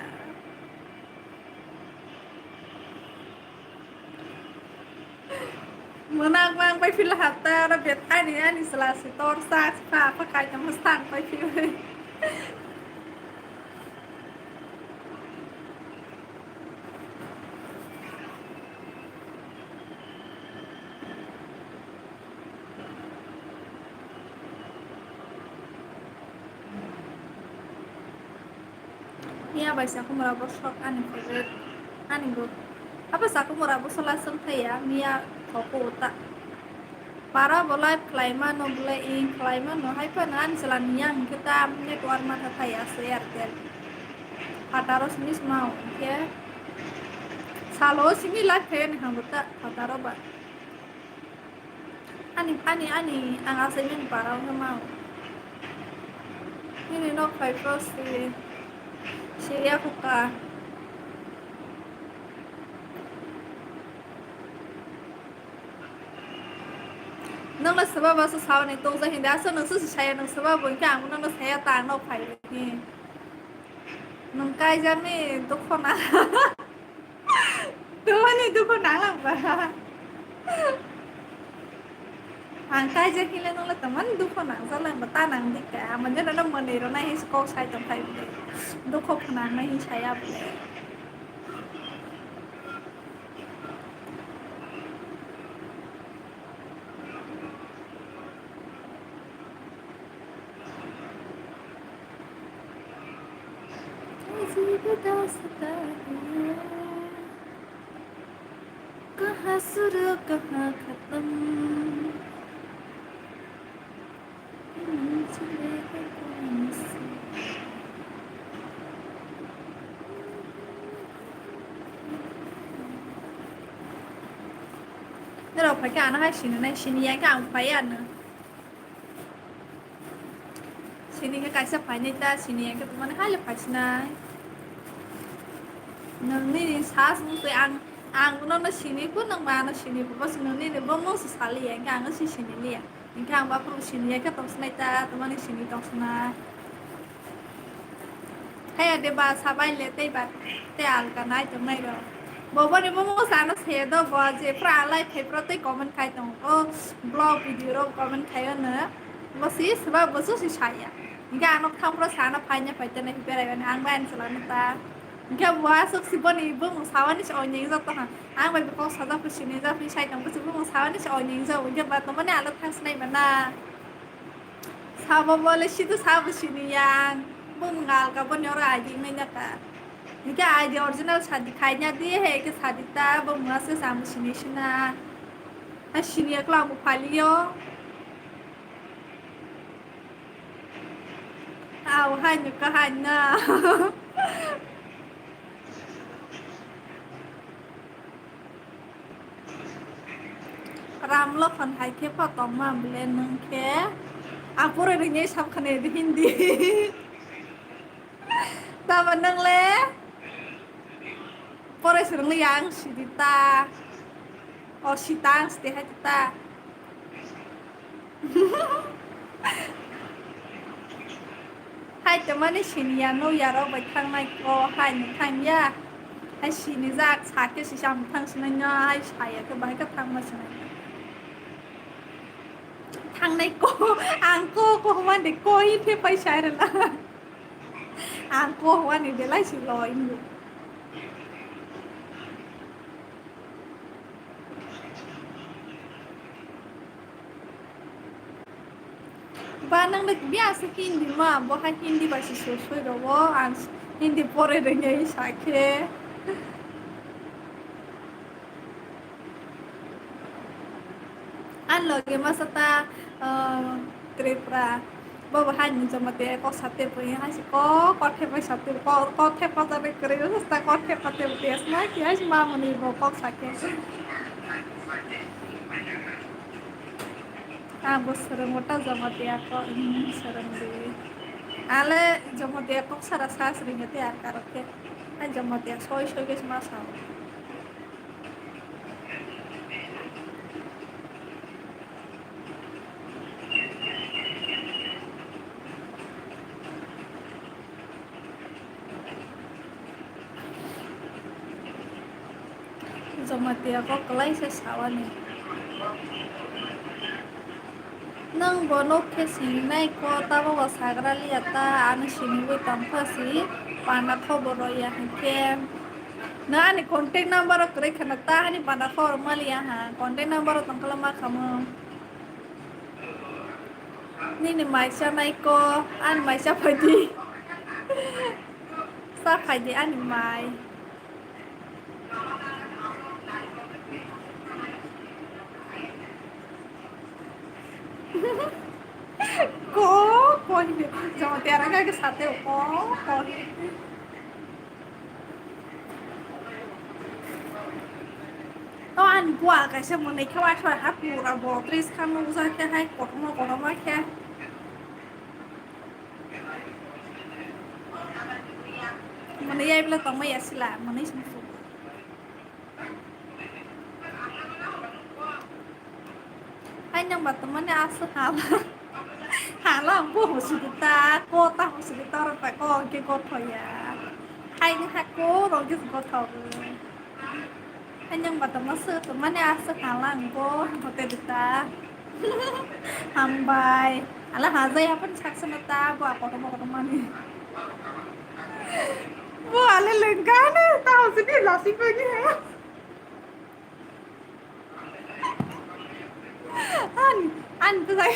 Mwnang mang pai phila hapta aro bet ani ani sela si tor sa pa pa kai tamo stang pai phila. Miya bai sakumura bo sok ani favorite ani bo. Abo sakumura bo sola song thaya miya thoku ta. Para bo live khlai mano bole ing khlai mano hai phano ani chwla ni yang hwnkhe ta network matha thai ase Airtel. Phataro simi sma hwnkhe salo simi live khaiyani hambo ta phataro ba. Ani ani ani ang assignment para hwnkhe ma. Nini nok phai pro si siya khuka. Nangla swbaba se sauni tongja hindi, aswk nang se saya nang swbaba hwnkhe ang nangla saya ta ang nok phai ni. Nang kaijani dukhona. Duhani dukho nanglang ba. Ang kaijak hinle nongle tamani dukho nangjalang ba ta nang dikha. Amo jeno no mwnwi rwnai hinwi kok sai tongkhai bwle. Dukho phnangnai hinwi saya bwle. अजीब दास्तां है, कहाँ शुरू कहाँ खत्म। Norok phaikhe ano hai sininai, siniya khe ang phai ano. Sini khe kaisa phainai ta, sini ya khe tumani hai le phaisinai. Nwng nini sas mung twi ang, ang nono sini phu, nwng ma ano sini phu, bwswk nwng nini bo mung se saliya, hwnkhe ang se sini liya. Hwnkhe ang baphuru sini ya khe tongsinai ta, tumani sini tongsinai. Haya de ba sabai le tei ba te alka nai tongnai rok. Bo boni bo mung se ano se do bo je phra alai phai phra tei comment khai tongo. O vlog video rok comment khai ono. Bo si seba bo su si saya. Hingke ano thangphro sana phaina phaitana hiperai ani ang bai ani chwla nukha. Hingke bo aswk si boni bumung sawani se oineng jak tongkha. Ang bai bo kok sajak phi sini jak phi sai tongkha se bumung sawani se oineng jak hingke ba tomani alo thang sinai mana. Sabo bole situ sabo sini yang bumung alka boni oro aidi nai naka. Hingke aidi original sadi khaina di he ke sadi ta bumung aswk samo sini sina. A sini ekla mo phaliyo. Aw, hai nukha, hai na. Ram Lokhon hai khe pho tongma bwle nwng khe. Apore ringye sab khane di Hindi. Tamo nwng le? Pore swrwng ya ang sidi ta. O sita ang sidi hai ta. Hai tamani sini ya no ya rok bai thangnai ko hai ni thang ya. Hai sini jak sa khe si sam thang sinai no hai saya khe bahai khe thangma sinai. Thangnai ko ang ko ko huma de ko i phe pai sai rela. Ang ko huma ni belai si lo ingu. Ba nang de biya se Hindi ma, bo hai Hindi bai si sui sui ro wo, ang Hindi pore de ngai sa khe. Ang loge masa ta, ah, Tripura. Bo bo hai ni Jamatia kok sate bo hai si kok kok thepai sate kok kok thepa ta be kre sa kok thepa te be sna ki hai si ma mani bo kok sake. Ang bo swrwng bo ta Jamatia kok, hmm, swrwng di. Ale Jamatia kok sara sa swrwng te ang karok khe. Ang Jamatia soi soi khe ma sa. Jamatia kok kwlai se sawani. Nwng bo nuk khe singnai ko, tabo bo sagra liya ta, ano sinigwi tongkha si, panda khobor rw ya hinkhe. Nwng ani contact number o kwrwi kheno ta, ani panda khobor maliya ha, contact number o tongkha ma khamu. Nini mai chanai ko, ani mai cha phaidi. Cha phaidi ani mai. Ko, ko hini, jama tera ka ke sate ko, ko hini. To ani bua kaisa mwnwi khe waithor ha pura bo dress kha nukjak khe hai kotorma kotorma khe. Mwnwi yaibla tongma yasila mwnwi sumsuk. Hai nang ba tongmani aswk hala. Hala ang bo hosidi ta, ko ta hosidi ta, oro ta ko hwnkhe gothoya. Hai ni ha ko rok jis gothogo. Hai nang ba tongma swk tongmani aswk hala ang bo hotedi ta. Hambai. Ala hajai hapan saksana ta bo kotorma kotorma ni. Bo ale lengkane ta hosini lasi pani. An, an bwsai.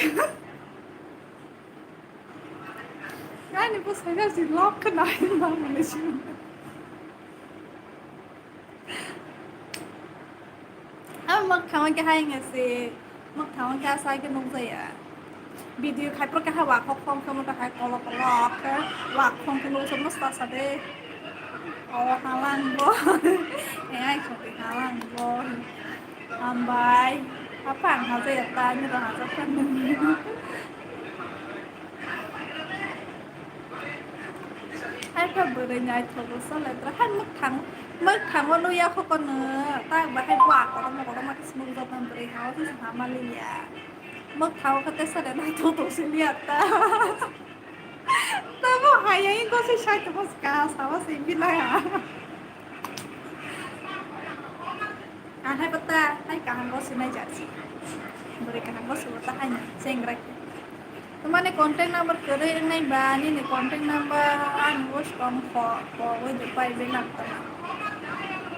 Ani bwsai ga si lok khna ma mane si. Ang mwkthango khe hai wngya se, mwkthango khe asai khe nukjaya. Video khai phuru khe hai wakhok khong khe mwtai hai kolok kolok khe wakhong khe nukjak masa sa de. O halang bo. E ai khoti halang bo. Hambai. Apa ang hajaya ta, ani rw hajak ta nung. Hai kha bwrwi naithogo chole tra. Hai mwkhang, mwkhango nukya kho kono. Tak ba hai bo akorom korom ma khe smok jotna bwrwi ha, o khe se ha ma liya. Mwkhango khe tesa de naithok tong se liya ta. Tamo hai yang ko se sai to bas ka sa bas se bi na ya. Ang hai bata hai kaham bo se nai jak si. Bwrwi kaham bo se bata hai chengra. Tamani contact number kwrwi wngnai ba, nini contact number ani bo swkang kho, kho wi de pai be nang tama.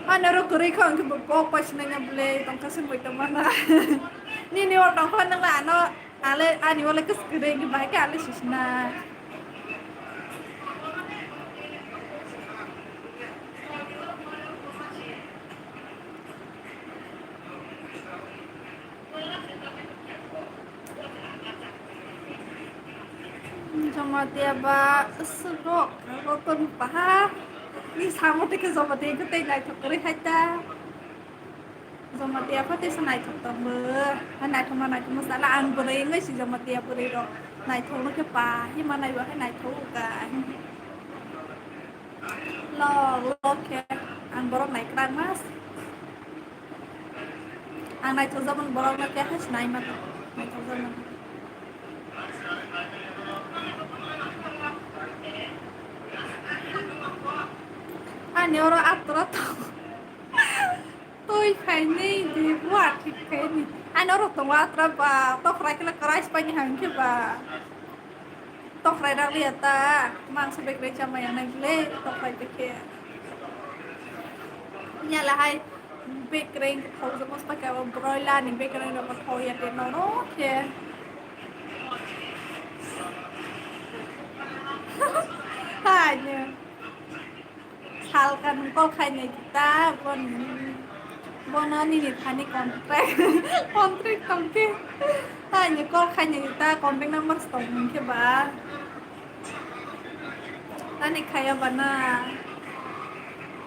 Ani oro kwrwi kha, hwnkhe bo kok pai sinai na bwle, tongkha se moi tongma na. Nini o tongkha nang la ano, ale ani wale kwrwi hwnkhe bahai khe ale sisina. Jamatia ba swrok rokon paha ni samo teke Jamatia khe tei naithok kwrwi hai ta. Jamatia pha tesa naithok tong bo. Ha naithokma naithokma sala ang bwrwi wngwi si Jamatia bwrwi rok naithok no khe pa hi manai bo hai naithok ka. Lo lo khe ang borok naikrak mas. Ang naithokjakmani borokno khe hai se naima naithokjakmani. Ani oro atora tong. Twi khainwi di bua thik khaini. Ani oro tongo atora ba tokrai khe kwrai se paini hang khe ba. Tokrai rak liya ta, mangso bekreng chamai yang nai bwle, tokrai bekhe. Nyala hai bekreng thok jokos pakya o broiler ni bekreng rok thok ya te nono khe. Hai ne. Salka nung call khainai ta, bon, bono nini thani contract, contract tongkhe. Tani call khainai ta, contact number tong hwnkhe ba. Tani khaya ba na.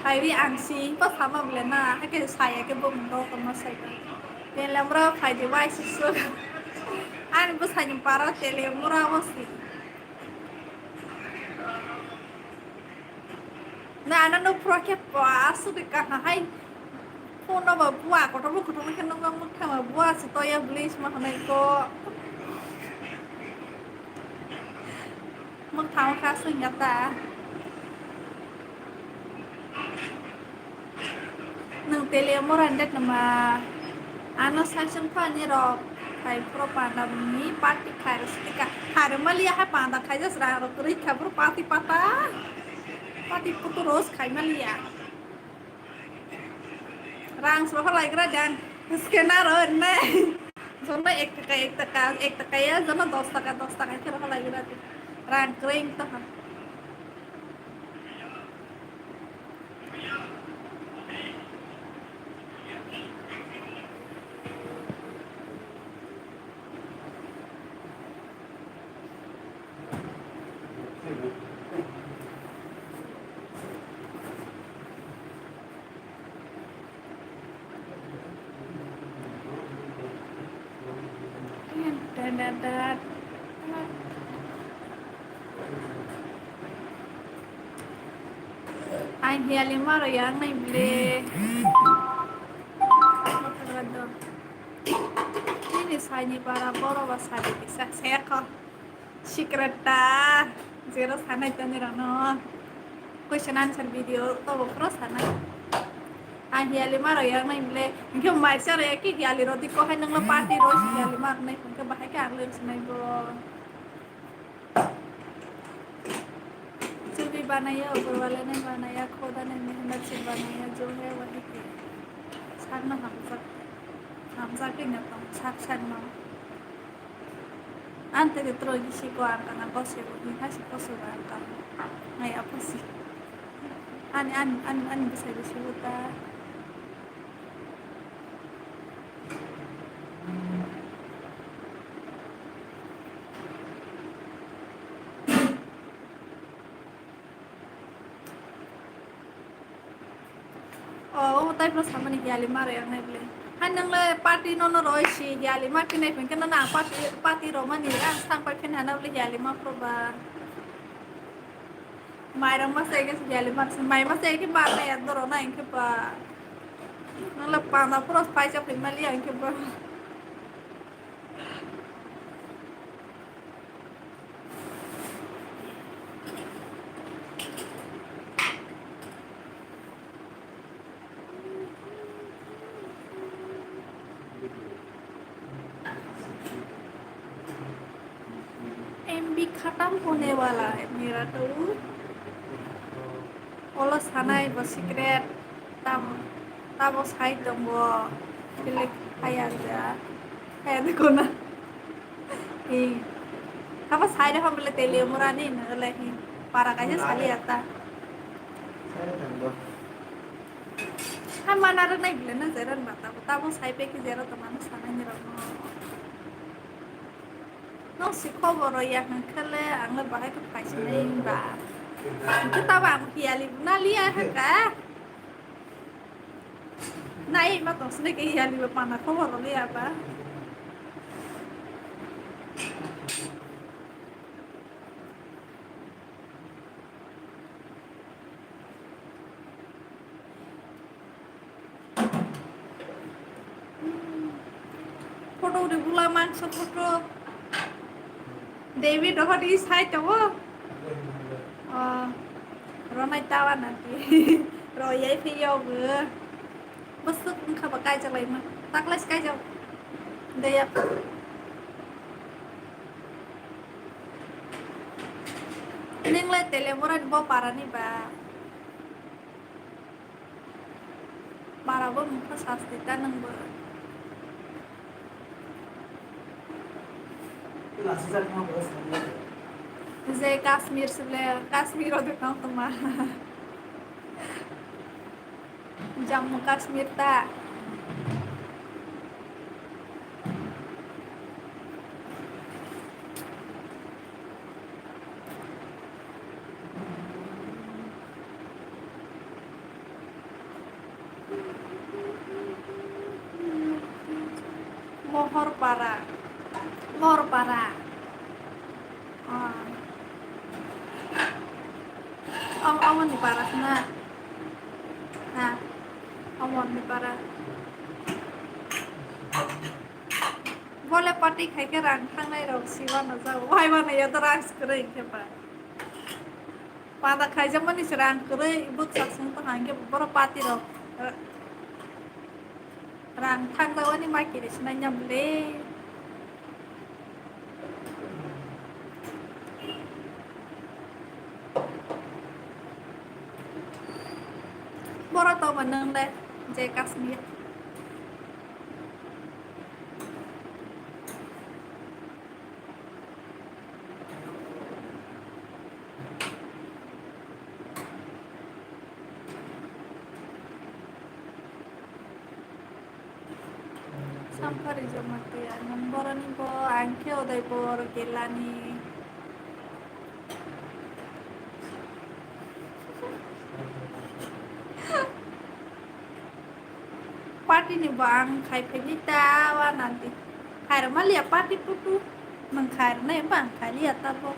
Khaiwi ang si, pa sama bole na, hake saya khe bo mung rok tongma sai ba. Telemra phaidi wai sisuk. Ani bwsani para telemra bo si. Na, ano nuk phuru khe pa, aswk de kaha hai. Phone no ba bua, kotor kotor khe nukma mwkha ma bua se toya, please ma hanai ko. Mwkha mwkha swngya ta. Nwng tele moran det nama. Ano saisung phani rok khai pro panda ni party khai ro sika. Khai ro mali ha panda khai jas ra ro kri kha pro party pata. Party putu ros khai mali ya. Rang sro lai gra dan. Scanner ro ne. Jona ek taka, ek taka, ek taka ya, jona dos taka, dos taka khe ro lai gra. Rang kring to ha. Ang hiya le maro yang nai bile. Nini saini bara boro ba sadi kisa seko. Secret ta, jero sanai tani rano. Question answer video to bo pro sanai. Ang hiyali ma rok yang nai bile. Hingke mai sa rok ya ki hiyali rodi ko hai nang lo party roi hiyali ma rok nai hingke bahai ke ang le sinai bo. Chubhi banaya, upar wale ne banaya, khoda ne mehnat se banaya, jo hai wahi ke. Sakno hamjak, hamjak ke na tong, sak sakno. Ante de tro gisi ko ang kana kose bo, ni hasi kose ba ang kana. Ngai aposi. Ani, ani, ani, ani bisai bisi buta. O, o, tai phano samani hiyali ma rok yang nai bile. Hai nang le party no no roi si hiyali ma kinai phin khe no na party, party rok mani ang sang pai phin hana bile hiyali ma pro ba. Mai rok ma sai khe hiyali ma, mai ma sai khe ma na ya doro na hingke ba. Nang le panda pro pai cha phin ma liya hingke ba. M B khatam hone wala hai mera to. Olo sanai bo secret. Tamo, tamo sai tongo. Kile haya ja. Haya de kona. Hi. Haba sai de hambele tele murani na le hi. Para kaisa sali ata. Sai tongo. Ha mana rok nai bile na jeran ba tabo, tabo sai pe ki jera to manu sanai ni rok no. No si khobor rok ya hwn khe le ang le bahai khe phai sinai ba. Hwnkhe tabo ang hiyali na liya ha ka. Nai ma tong sinai ke hiyali ba pana khobor rok liya ba. Photo de bula mangso photo. David rohor i sai tongo. Oh, ronai tawa nanti. Royai phi yogo. Bwswk wngkha ba kaijakhlaima. Taklai se kaijak. Deya. Nwnglai tele borani bo parani ba. Para bo mungkha sasti ta nwngbo. Je Kashmir se ble, Kashmir o de tong tongma. Jammu Kashmir ta. Mohorpara. Mohorpara. Ah. Om-, omoni para khna. Ha. Omoni para. Bole party khai khe rang thangnai rok siwano jao. Wai mano ya to rang kwrwi khe ba. Pada khaijakmani se rang kwrwi bwkha song tong hang khe borok party rok rang thangjakwani ma kiri sinai ya bwle. Borok tongma nwng le je Kashmir. Samphari joma twi anw boroni bo ang khe odai bor gelani. Party ni bo ang khai phai ni ta wa nanti. Khai rw maliya party putu. Nang khai rw nai ba ang khai liya ta bo.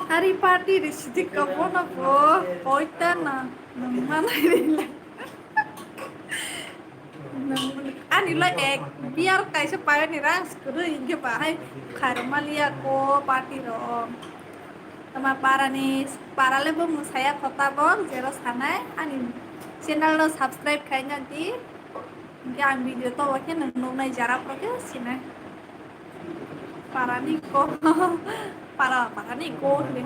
Hari party ri sidi ka bo na bo. Koi ta na. Nang ma nai ri la. Nang ani la ek beer kaisa pai ni rang skwrwi hingke ba hai khai rw maliya ko party ro. Tama para ni Parale bo mwsaya kho tabok, jero sanai ani channel no subscribe khaina di. Hinkhe ang video tobo khe nwng nuknai jara phoro khe sinai. Parani ko, para, parani ko hinwi.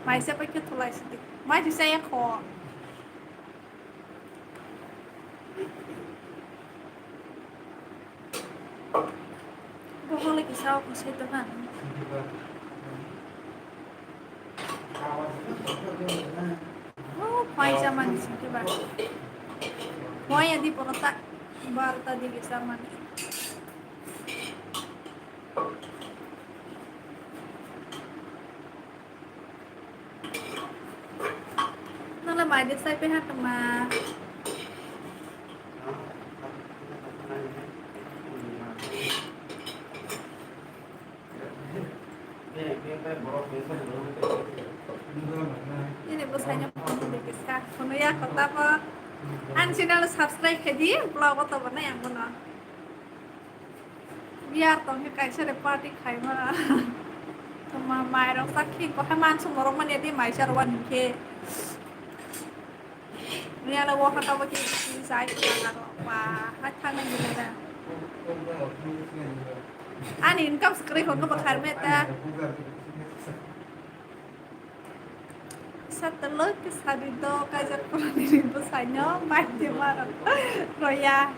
Maisa pai khe thulai sidi. Mai sisa ya kho. Bohole kisa o kusai to kan. Oh, phai chamani singke ba. Phai adi porota barta dige chamani. Nala mai de sai pe hatma. Ini bwsaino phone di kisa. Phone ya kota po. Ang channel subscribe khe di, vlog o to banai ang bono. Biyar tong khe kaisa de party khaima. Toma mairok sak khe ko hai mansuk norok mani de maisa rok ani khe. Ni ala wo hata bo khe sai ko na ro. Wa ha thang ni da. Ani income skri ko ko bakhar me ta. Satalo ke sadi do kaijak purani ri bwsaino bike de maro roya.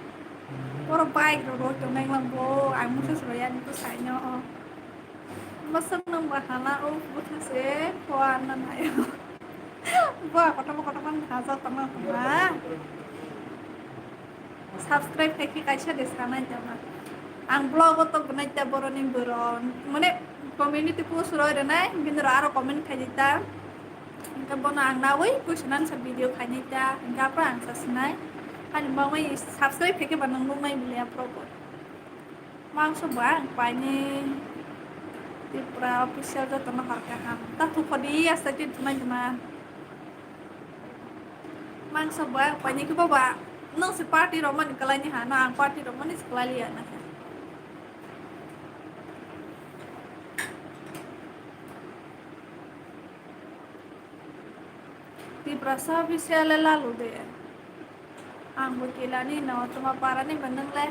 Poro bike ro ro tongnai lang bo ang musa roya ni bwsaino. Masang nang bahana o bwthase koa na nayo. Bo kotor kotor man haja tama kuma. Subscribe khai khe kaisa de sanai tama. Ang vlog o to gnai ta boroni boron. Mane community post roi rwnai, bini ro aro comment khai di ta. Hingke bono ang nawi question answer video khai nai ta. Hingke apra ang sa sinai. Ani bagwi subscribe khai khe ba nang nuknai bile apro bo. Mangso ba ang paini Tripura official jotono hor kaham. Ta thukho di asta tin thumai thuma. Mangsa ba, paini khe baba, nang se party romani kwlai ni ha, no ang party romani se kwlai liya na khe. Tiprasa official le lalu de. Ang bo kilani no, tuma parani ba nang le.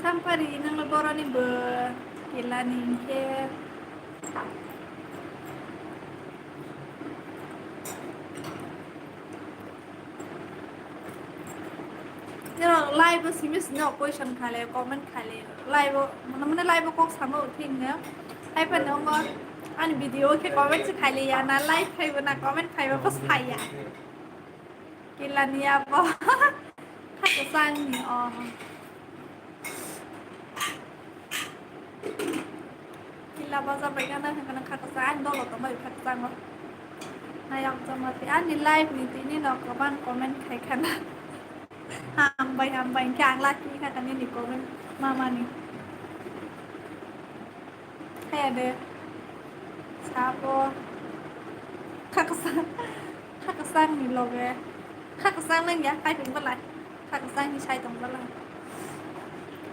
Sampari nang le boroni bo kilani hinkhe. Nirok live o simi sini o question khale, comment khale, live o, mane, mane live o kok samo thik no. Hai phano ngo ani video khe comment se khale ya, na live phaibo na comment phaibo bo saya. Kilani abo. Khato sangni o. Kila baja bai gana hingkana khaksa ani dolo tongbai khaksa ngo. Nayok jama ti ani live ni tini no kwbang comment khai khana. Hambai hambai hingke ang laki kha kani ni comment mamani. Kaya de. Sabo. Khaksa. Khaksa ni loge. Khaksa nang ya khai ping balai. Khaksa ni sai tong balai.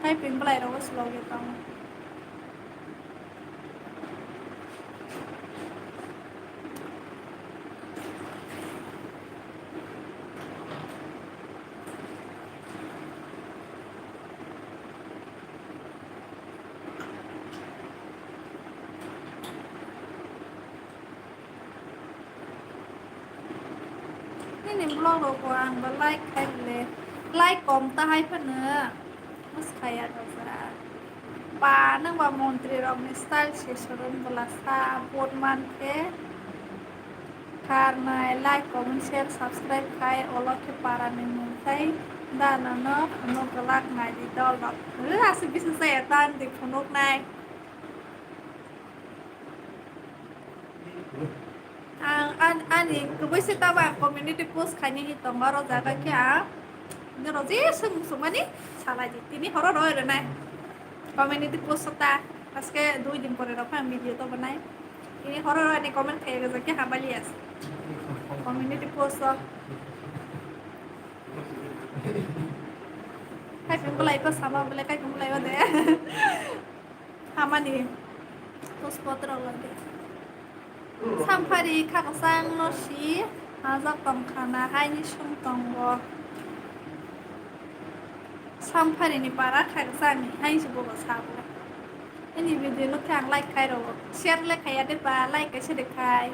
Khai ping balai ro slow ge tong. Nini vlog rok bo ang bo like khai le, like kom ta hai phano. Muskaya dosa. Pa nang ba montri rok ni style se soron bwla sa vote man khe. Kharnai like, comment, share, subscribe khai olo khe para ni mung khai da nano phunuk glak nai di dol rok. Aswk bisa saya tan di phunuk nai. Ang, an-, ani kubui se tabo ang community post khaini hi tongo, aro jaga khe ang norok je swng swngmani salai di. Tini horo roi rwnai community post ta, aske dui din pore rok ang video to banai. Tini horo roi ni comment khai rwjak khe habalias community post o. Kaiphang bwlai ko sama bwlai kaiphang bwlai o de. Hamani. Post potrok lage. Samphari khakchang no si hajak tong khana haini sum tongo. Sampharini para khakchang ni haini si bobo sabo. Ini video no khe ang like khai rwo. Share le khaiya de ba, like kaisa de khai.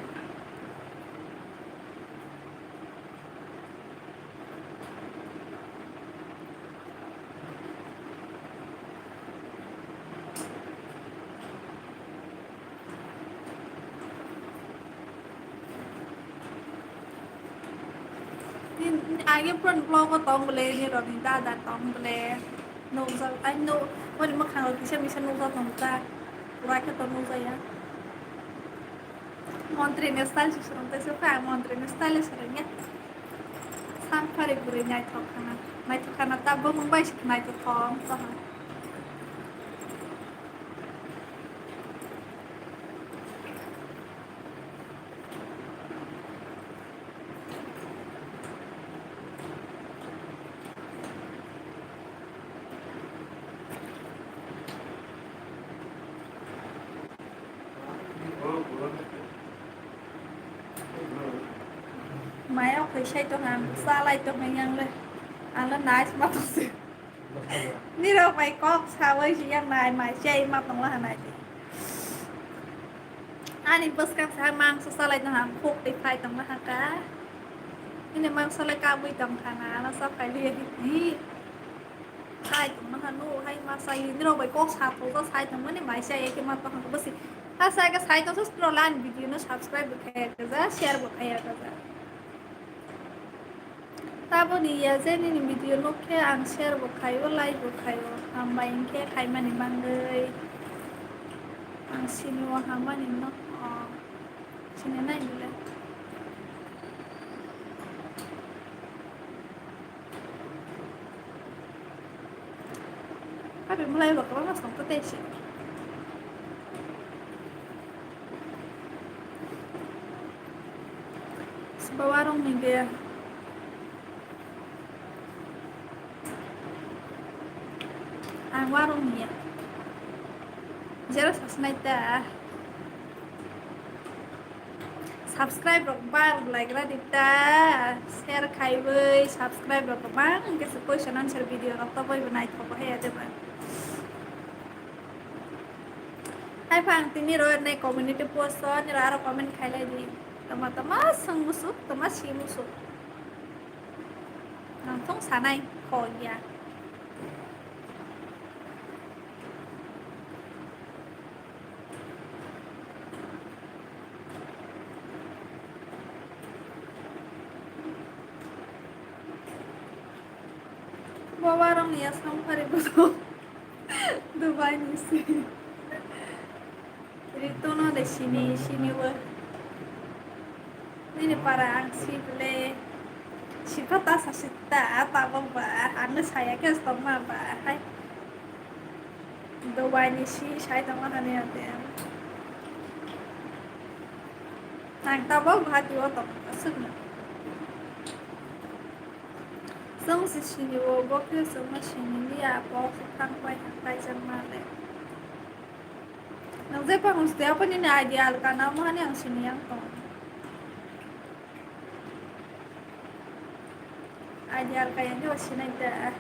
Age front vlog o tong bole, ni roni dada tong bole. Nukjak, ai nuk, ori mwkhang rok kisa misa nukjak tong ta. Pura khe to nukjaya. Montri ni style se swrwng tei se kha, montri ni style se swrwng ya. Samphari bwrwi naithok khana, naithok khana ta bumung bai se naithok thong to ha. Maya khoi sai tong ang, salai tong ang yang le. Ang le nice ma tong se. Nirok bai kok sawi si yang nai mai sai ma tong la hanai. Ani bwskang sa mangsa salai tong ang, khuk tei phai tong la haka. Ini mangsa lai kabui tong khana, ana sa phai liya hiti. Sai tongma hanu hai ma sai nirok bai kok sa thok sai tongmani mai sai eke ma tong bwsi. Ta sai ka sai tong sus pro lan video no subscribe bo khaya kaja, share bo khaya kaja. Taboni ya je nini video no khe ang share bo khayo, like bo khayo. Hambai hinkhe khaimani mangwi. Ang sini o hamani no. Oh. Sini nai bile. Abi mulai ba kwbangma song to tei se. Ba warung ni de. Ang warung ni ya. Jero sasnai ta. Subscribe rok bang like ra di ta, share khaiwi subscribe rok bang hwnkhe se question answer video rok to boibo naithok hai ya de ba. Hai phang tini ro nai community post o nira aro comment khailai di. Tama tama swng musuk, tama si musuk. Ang thung sanai kho ya. Bo warung ya Samphari bo Dubai ni si. Ritono de sini, sini bo. Nini para ang si bole. Sipha ta sa sita ta bo ba. Ano saya ke stoma ba. Hai. Dubai ni si sai tongma hani ate. Nang tabok Guwahati o tong aswk na. Chwng se sini o, bo khe chwngno sini liya, bo se thang pai thang pai chang ma le. Nang je phang usti apo nini idea alka na mo hani ang sini yang tong. Idea alka yang jo sinai da.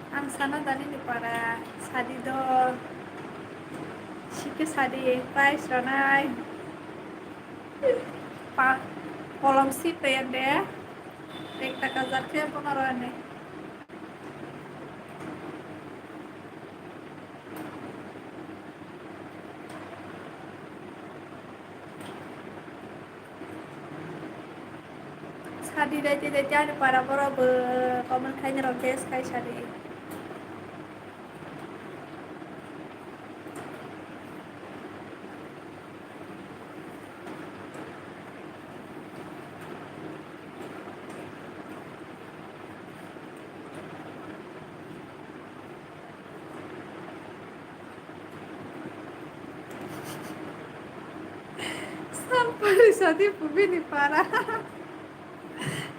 Ang sana dani ni para sadi do. Sike sadi price ronai. Pa kolom si pe de. Ek taka jar khe pono rone. Sadi daite daite ani para borok bo comment khaina rok guess khai sadi. Sadi pubini para.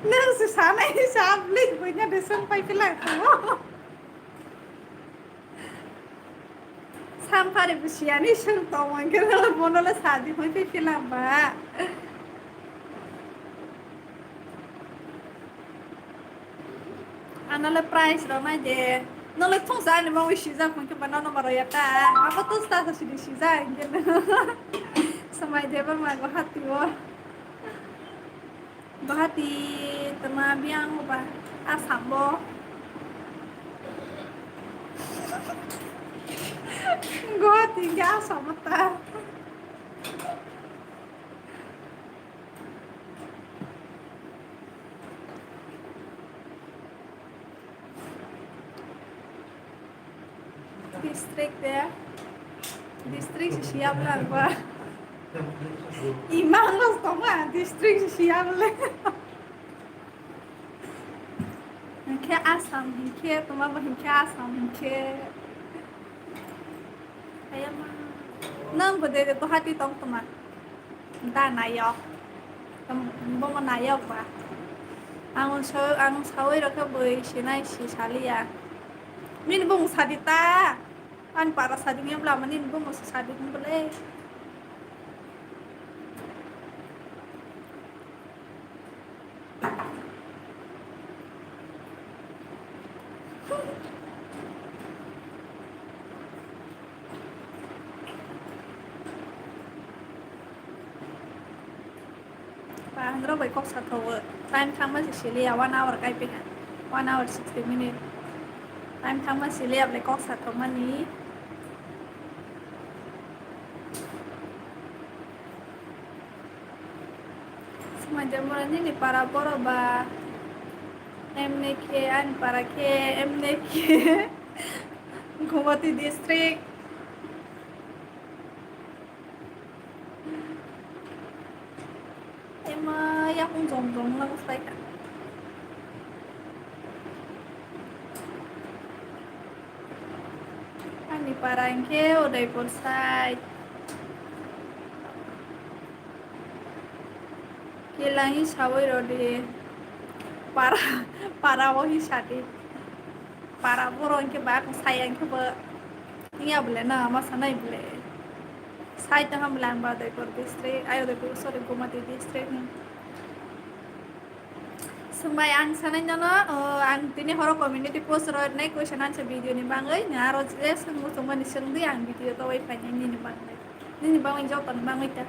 Nang se sanai sa please buina de song pai pila ko. Sampari bisiani song tong mangkhe bono le sadi hoi pai pila ba. Ano le price rok nai de. No le thung sa ni mangwi sijak hwnkhe ba nono maro ya ta. Abo to sta sa sidi sijak hwnkhe. Samai de ba ma Guwahati o. Guwahati tama biang ba Assam bo. Guwahati hwnkhe Assam ta. District de. District si siya bla ba. Imang los toma district si siya bla. Hingke Assam hingke toma bo hingke Assam hingke. Ayama. Nang bo de Guwahati tong toma. Da nayok. Bomo nayok ba. Ang so ang sawi rokhe boi sinai si saliya. Min bung sadi ta. An para sadi nge bla mani bung sadi bung bole. Ba, hwngrok bai kok sathogo. Time thangma se siliya, one hour kai piha. One hour sixty minute. Time thangma siliya, ble kok sathokmani. Sumai de mora nini para boro ba. Emne khe, ani para khe, emne khe. Gumati district. Ema yakung jom jom lagu sai ka. Ani para hingke Udaipur side. Kelangi sawi rodi. Para, para o hi sadi. Para borok hingke ba khe saya hingke bo ya bole na ma sanai bole. Sai tong ham bole ang ba Udaipur district, ai Udaipur, sorry, Gumati district ni. Sumai ang sanai nono, o, ang tini horo community post ro nai question answer video ni bangwi, na aro je sung muchung mani sung di ang video to wai phai nini bangwi. Nini bangwi joto ni bangwi ta.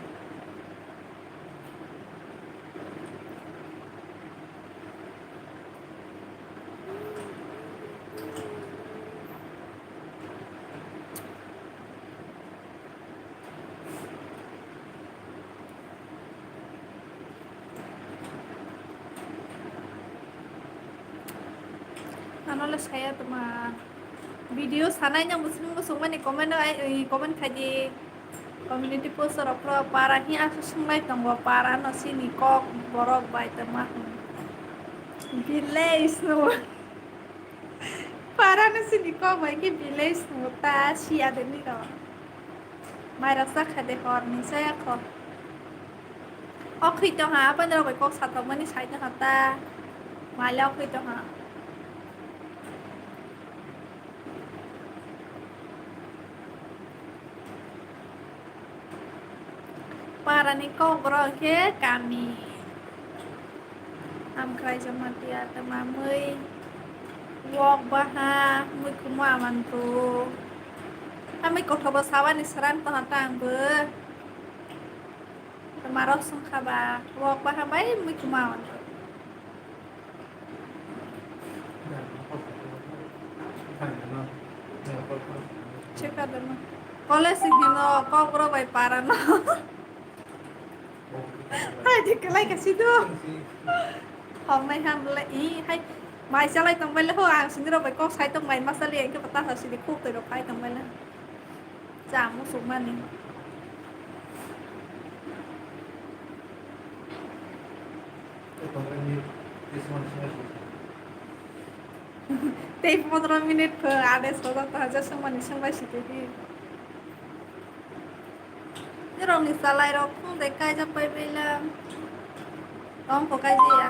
Ano le saya toma video sanai nang musung musung mani comment ai, comment khai di. Community post rok pro para hi asu sunglai tongo para no sini kok borok bai toma. Village no. Para no sini kok bai ke village no ta si ade ni ro. Mai rok sa kha de hor ni saya kho. Okhri tong ha apa ni rok bai kok sa tong mani sai tong ha ta. Mai le okhri tong ha. Parani kok borok khe kami. Amkrai Jamatia tama mui wok baha mui kumu aman tu. Ami kothobo sabani sran toha tang bo. Tama rok sung khaba wok baha bai mui kumu aman tu. Chekadama. College hino kokborok bai parano. Hai de kelai ka sido. Hongnai ham le i hai mai chalai tong bai le ho ang sini rok bai kok sai tong bai ma chali ang ke pata sa sini kok tei rok pai tong bai le. Cha musuk mani. Tei pondro minute pho ade soda ta hajar songmani songbai sitidi. Rokni salai rok phung de kaijak pai bela. Tong ko kaijaya.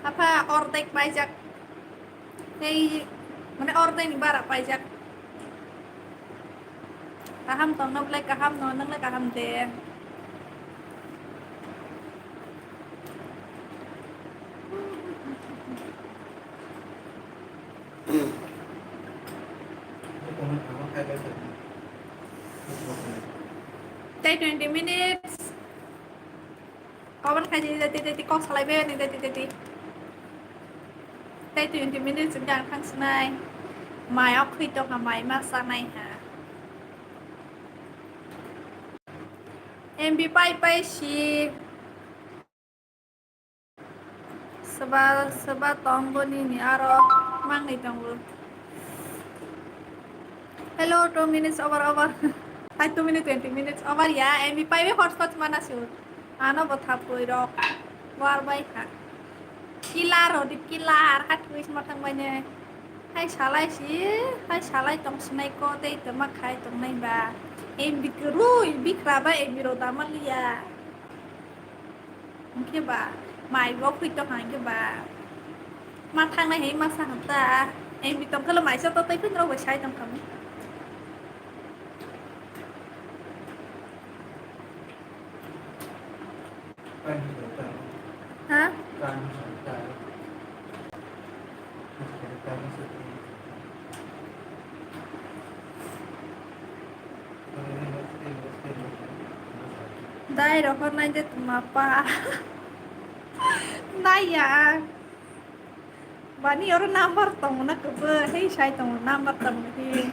Apa ordek paijak. Tei mane ordek ni bara paijak. Kaham tong nok le kaham no, nang le kaham de. Tei twenty minutes. Comment khai di, di, di, di, kok salai be, di, di, di, di, di. Tei twenty minutes wngkha ang thang sinai. Mai ok khui tongkha, mai ma sanai ha. M B pai pai si. Seba, seba tong boni ni aro mangni tongo. Hello, two minutes over, over. Hai two minutes, twenty minutes over ya. M B pai be hotspot mana su. Ano bo thapoi rok. War bai ha. Killer rodi killer. Hat wis matang bai ne. Hai salai si, hai salai tong sinai ko tei toma khai tong nai ba. M B kwrwi bikra ba M B ro dama liya. Hwnkhe ba, mai bo khwi tongkha hwnkhe ba. Ma thangnai hai ma sa hwn ta. Eng bi tongkha le maisa to tei phunrok bai sai tongkha mo. Ha? Dai rohor nai de tuma pa. Nai ya. Bani oro number tong na kebo hei sai tong number tong hi.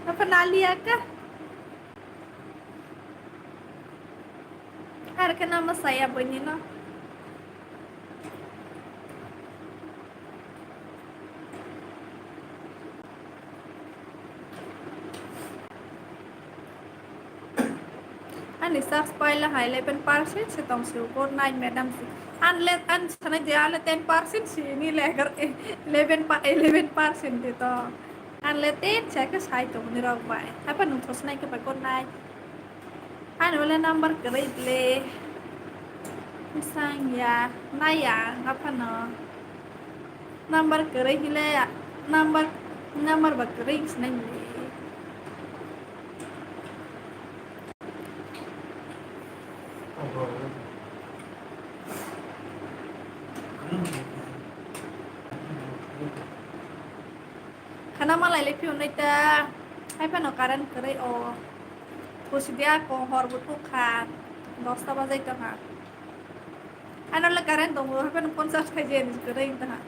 Apa nali ya ka? Har ke nama saya bunyi no. Ani charge paila hai eleven percent se tong se good night madam se. An le an sanai de ale ten percent se ni le gar eleven pa eleven percent de to. An le ten se ke sai tong ni rok bai. Apa nung thos nai ke ba good night. Ani wala number kwrwi ble. Sang ya, nai ya, aphano. Number kwrwi hile, number, number ba kwrwi sinai ble. Khana malai le phiyonai ta, hai phano current kwrwi o. Thusi dia ko hor bo thuk kha, dosta bajai tongkha. Ano le current tongo, hai phano ponchas khai je ni kwrwi tongkha.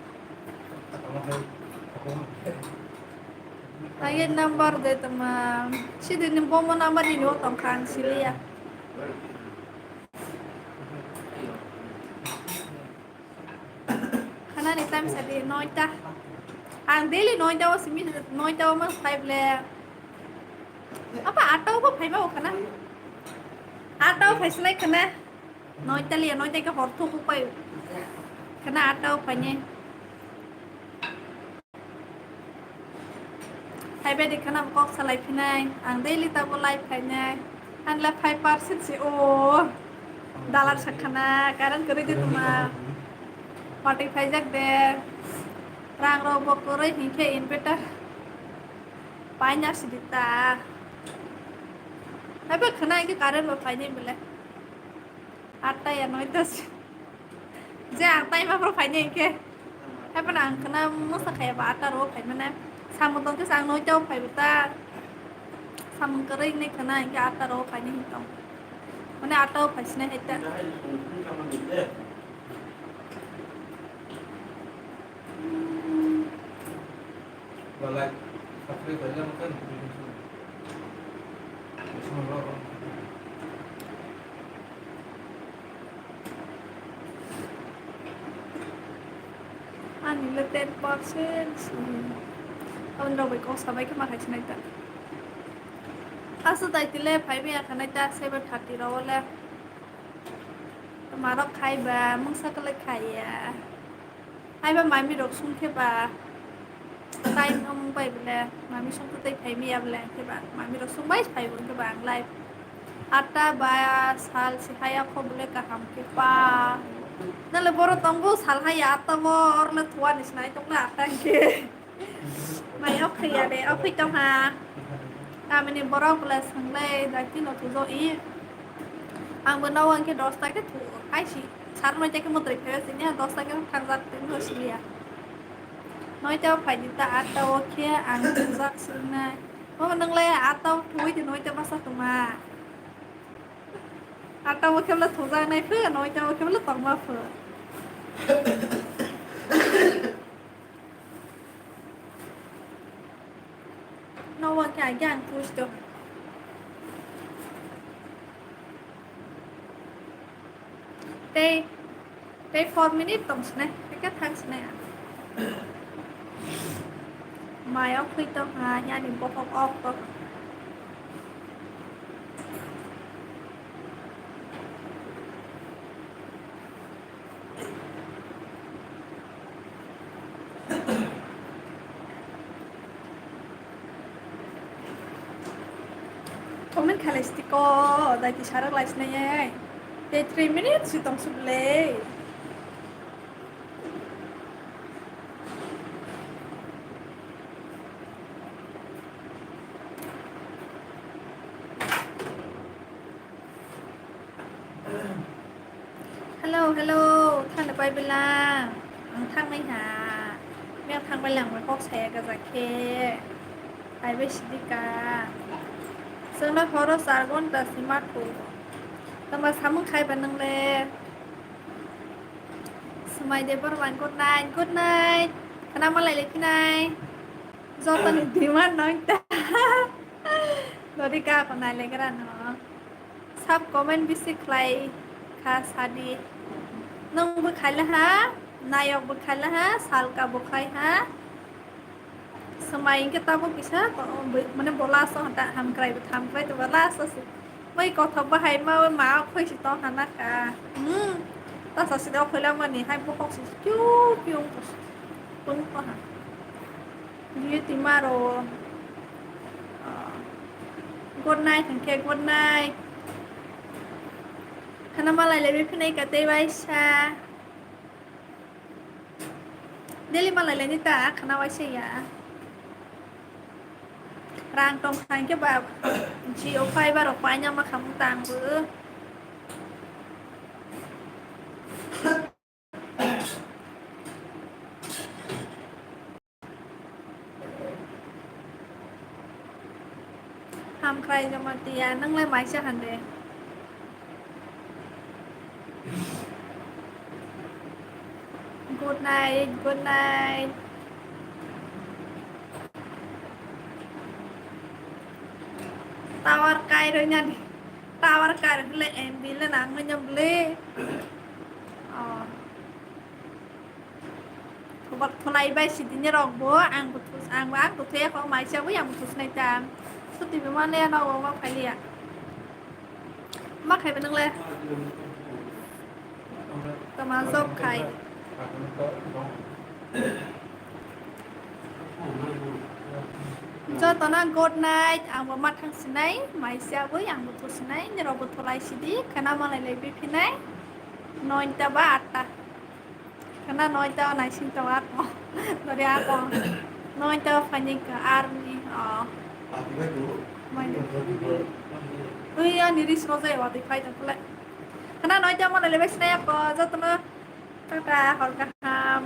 Aye number de tama, sidi ni bomo number ni no tongkha ang siliya. Khana ni time sadi noita. Ang daily noita o simi noita o mas five le. Apa atta o phai ma o khana? Atta o phai sinai khana. Noita liya noita ke hor thu pai. Khana atta o phai ne. Hai bai de khana kok salai phinai, ang daily tabo live phainai. Ang le five percent si o. Dalar sakhana, current kwrwi de tuma. Party phaijak de. Rang rok bo kwrwi hinkhe inverter. Paina sidi ta. Hai bai khana hinkhe current bo phainai bole. Atta ya noita si. Je ang tai ma pro phainai hinkhe. Hai phano ang khana mosa khaya ba atta ro phai mane. Samung tong khe ang noita o phai ta. Samung kwrwi hinwi khana hinkhe atta ro phainai hin tong. Mane atta o phai sinai hai ta. Ani le ten percent sini. Aboni rok bai kok sabai khe ma khai sinai ta. Asa tai tile phai maya khanai ta seven thirty rok le. Toma rok khai ba mungsa kwlai khaiya. Hai ba mami rok sung khe ba. Time wng bai bole mami song tei phai miya bole, hwnkhe ba mami rok song bai phai bo, hwnkhe ba ang live. Atta ba sal si haya kho bole kaham khe pa. Nale boro tongo sal haya atta bo, orle thuani sinai tongna atta hwnkhe. Mai ok ya de, ok tong ha. Tamini borok bole swnglai dati no thujo i. Ang bo nogo hwnkhe dosta khe thu, hai si. Sar noita khe motoi phai sini ha, dosta khe thangjak tei no siliya. Noita phai di ta atta o khe ang thujak sinai. Mama nang lai atta o thoi di noita basa tuma. Atta o khe bole thujak nai phe, noita o khe bole tongma phe. No, wa kya, kya ang push to. Tei, tei four minute tong sne, tei kya thang sne. Mai ok phui to ha, yani bohok ok to. Comment khalai sitiko, dai ti sarok lai sinai ai. Tei three minutes si tong suk le. Hello, hello, thangna pai bela. Ang thangnai ha. Mia thang bai lang bai kok saya gaja khe. Ai bai sidika. Sengna horo char ghonta si mathu. Tama samung khai ba nang le. Smai de borman, good night, good night. Khana malai le phinai. Joto ni demand nang ta. Dori ka ko nai le gra no. Sab comment bisi khlai kha sadi. Nwng bo khai la ha, nayok bo khai la ha, salka bo khai ha. Swmai hwnkhe tabuk kisa, mane bo last o hamkrai bo thamkrai tongo last o se. Moi kothok bahai ma ma khoi si tong hana kha. Hmm. Ta sa si do khoi la mani hai bohok si kyu kyu wng tong ha. Beauty maro. Ah. Good night, hwnkhe good night. Khana malai le biphinai ka tei bai sa. Daily malai le ni ta khana bai sa ya. Rang tong kha hwnkhe ba Jio fiber rok paina ma kha mung tang bo. Hamkrai Jamatia, nang lai maisa hande. Good night, good night. Tower kai roi nani. Tower kai roi le M B le nang nang le. Oh. Thubak thulai bai sidini rok bo, ang bo thus, ang bo, ang bo thuya kho, maisa bo yang bo thus nai ta. Suti bo mane ano bo ma phai liya. Ma khai bo nang le. Tama job khai. Jotono good night, ang bo ma thang sinai, maisa bo yang bo thus sinai, ni rok bo thulai sidi, khana malai lai bi phinai, noita ba atta. Khana noita o naising tongo ako. Dori ako. Noita o phaini ka army. Oh. Mani. Ui ani ris rojai wadi phai tong kule. Khana noita o malai lebai sinai ako. Jotono tata hor kaham.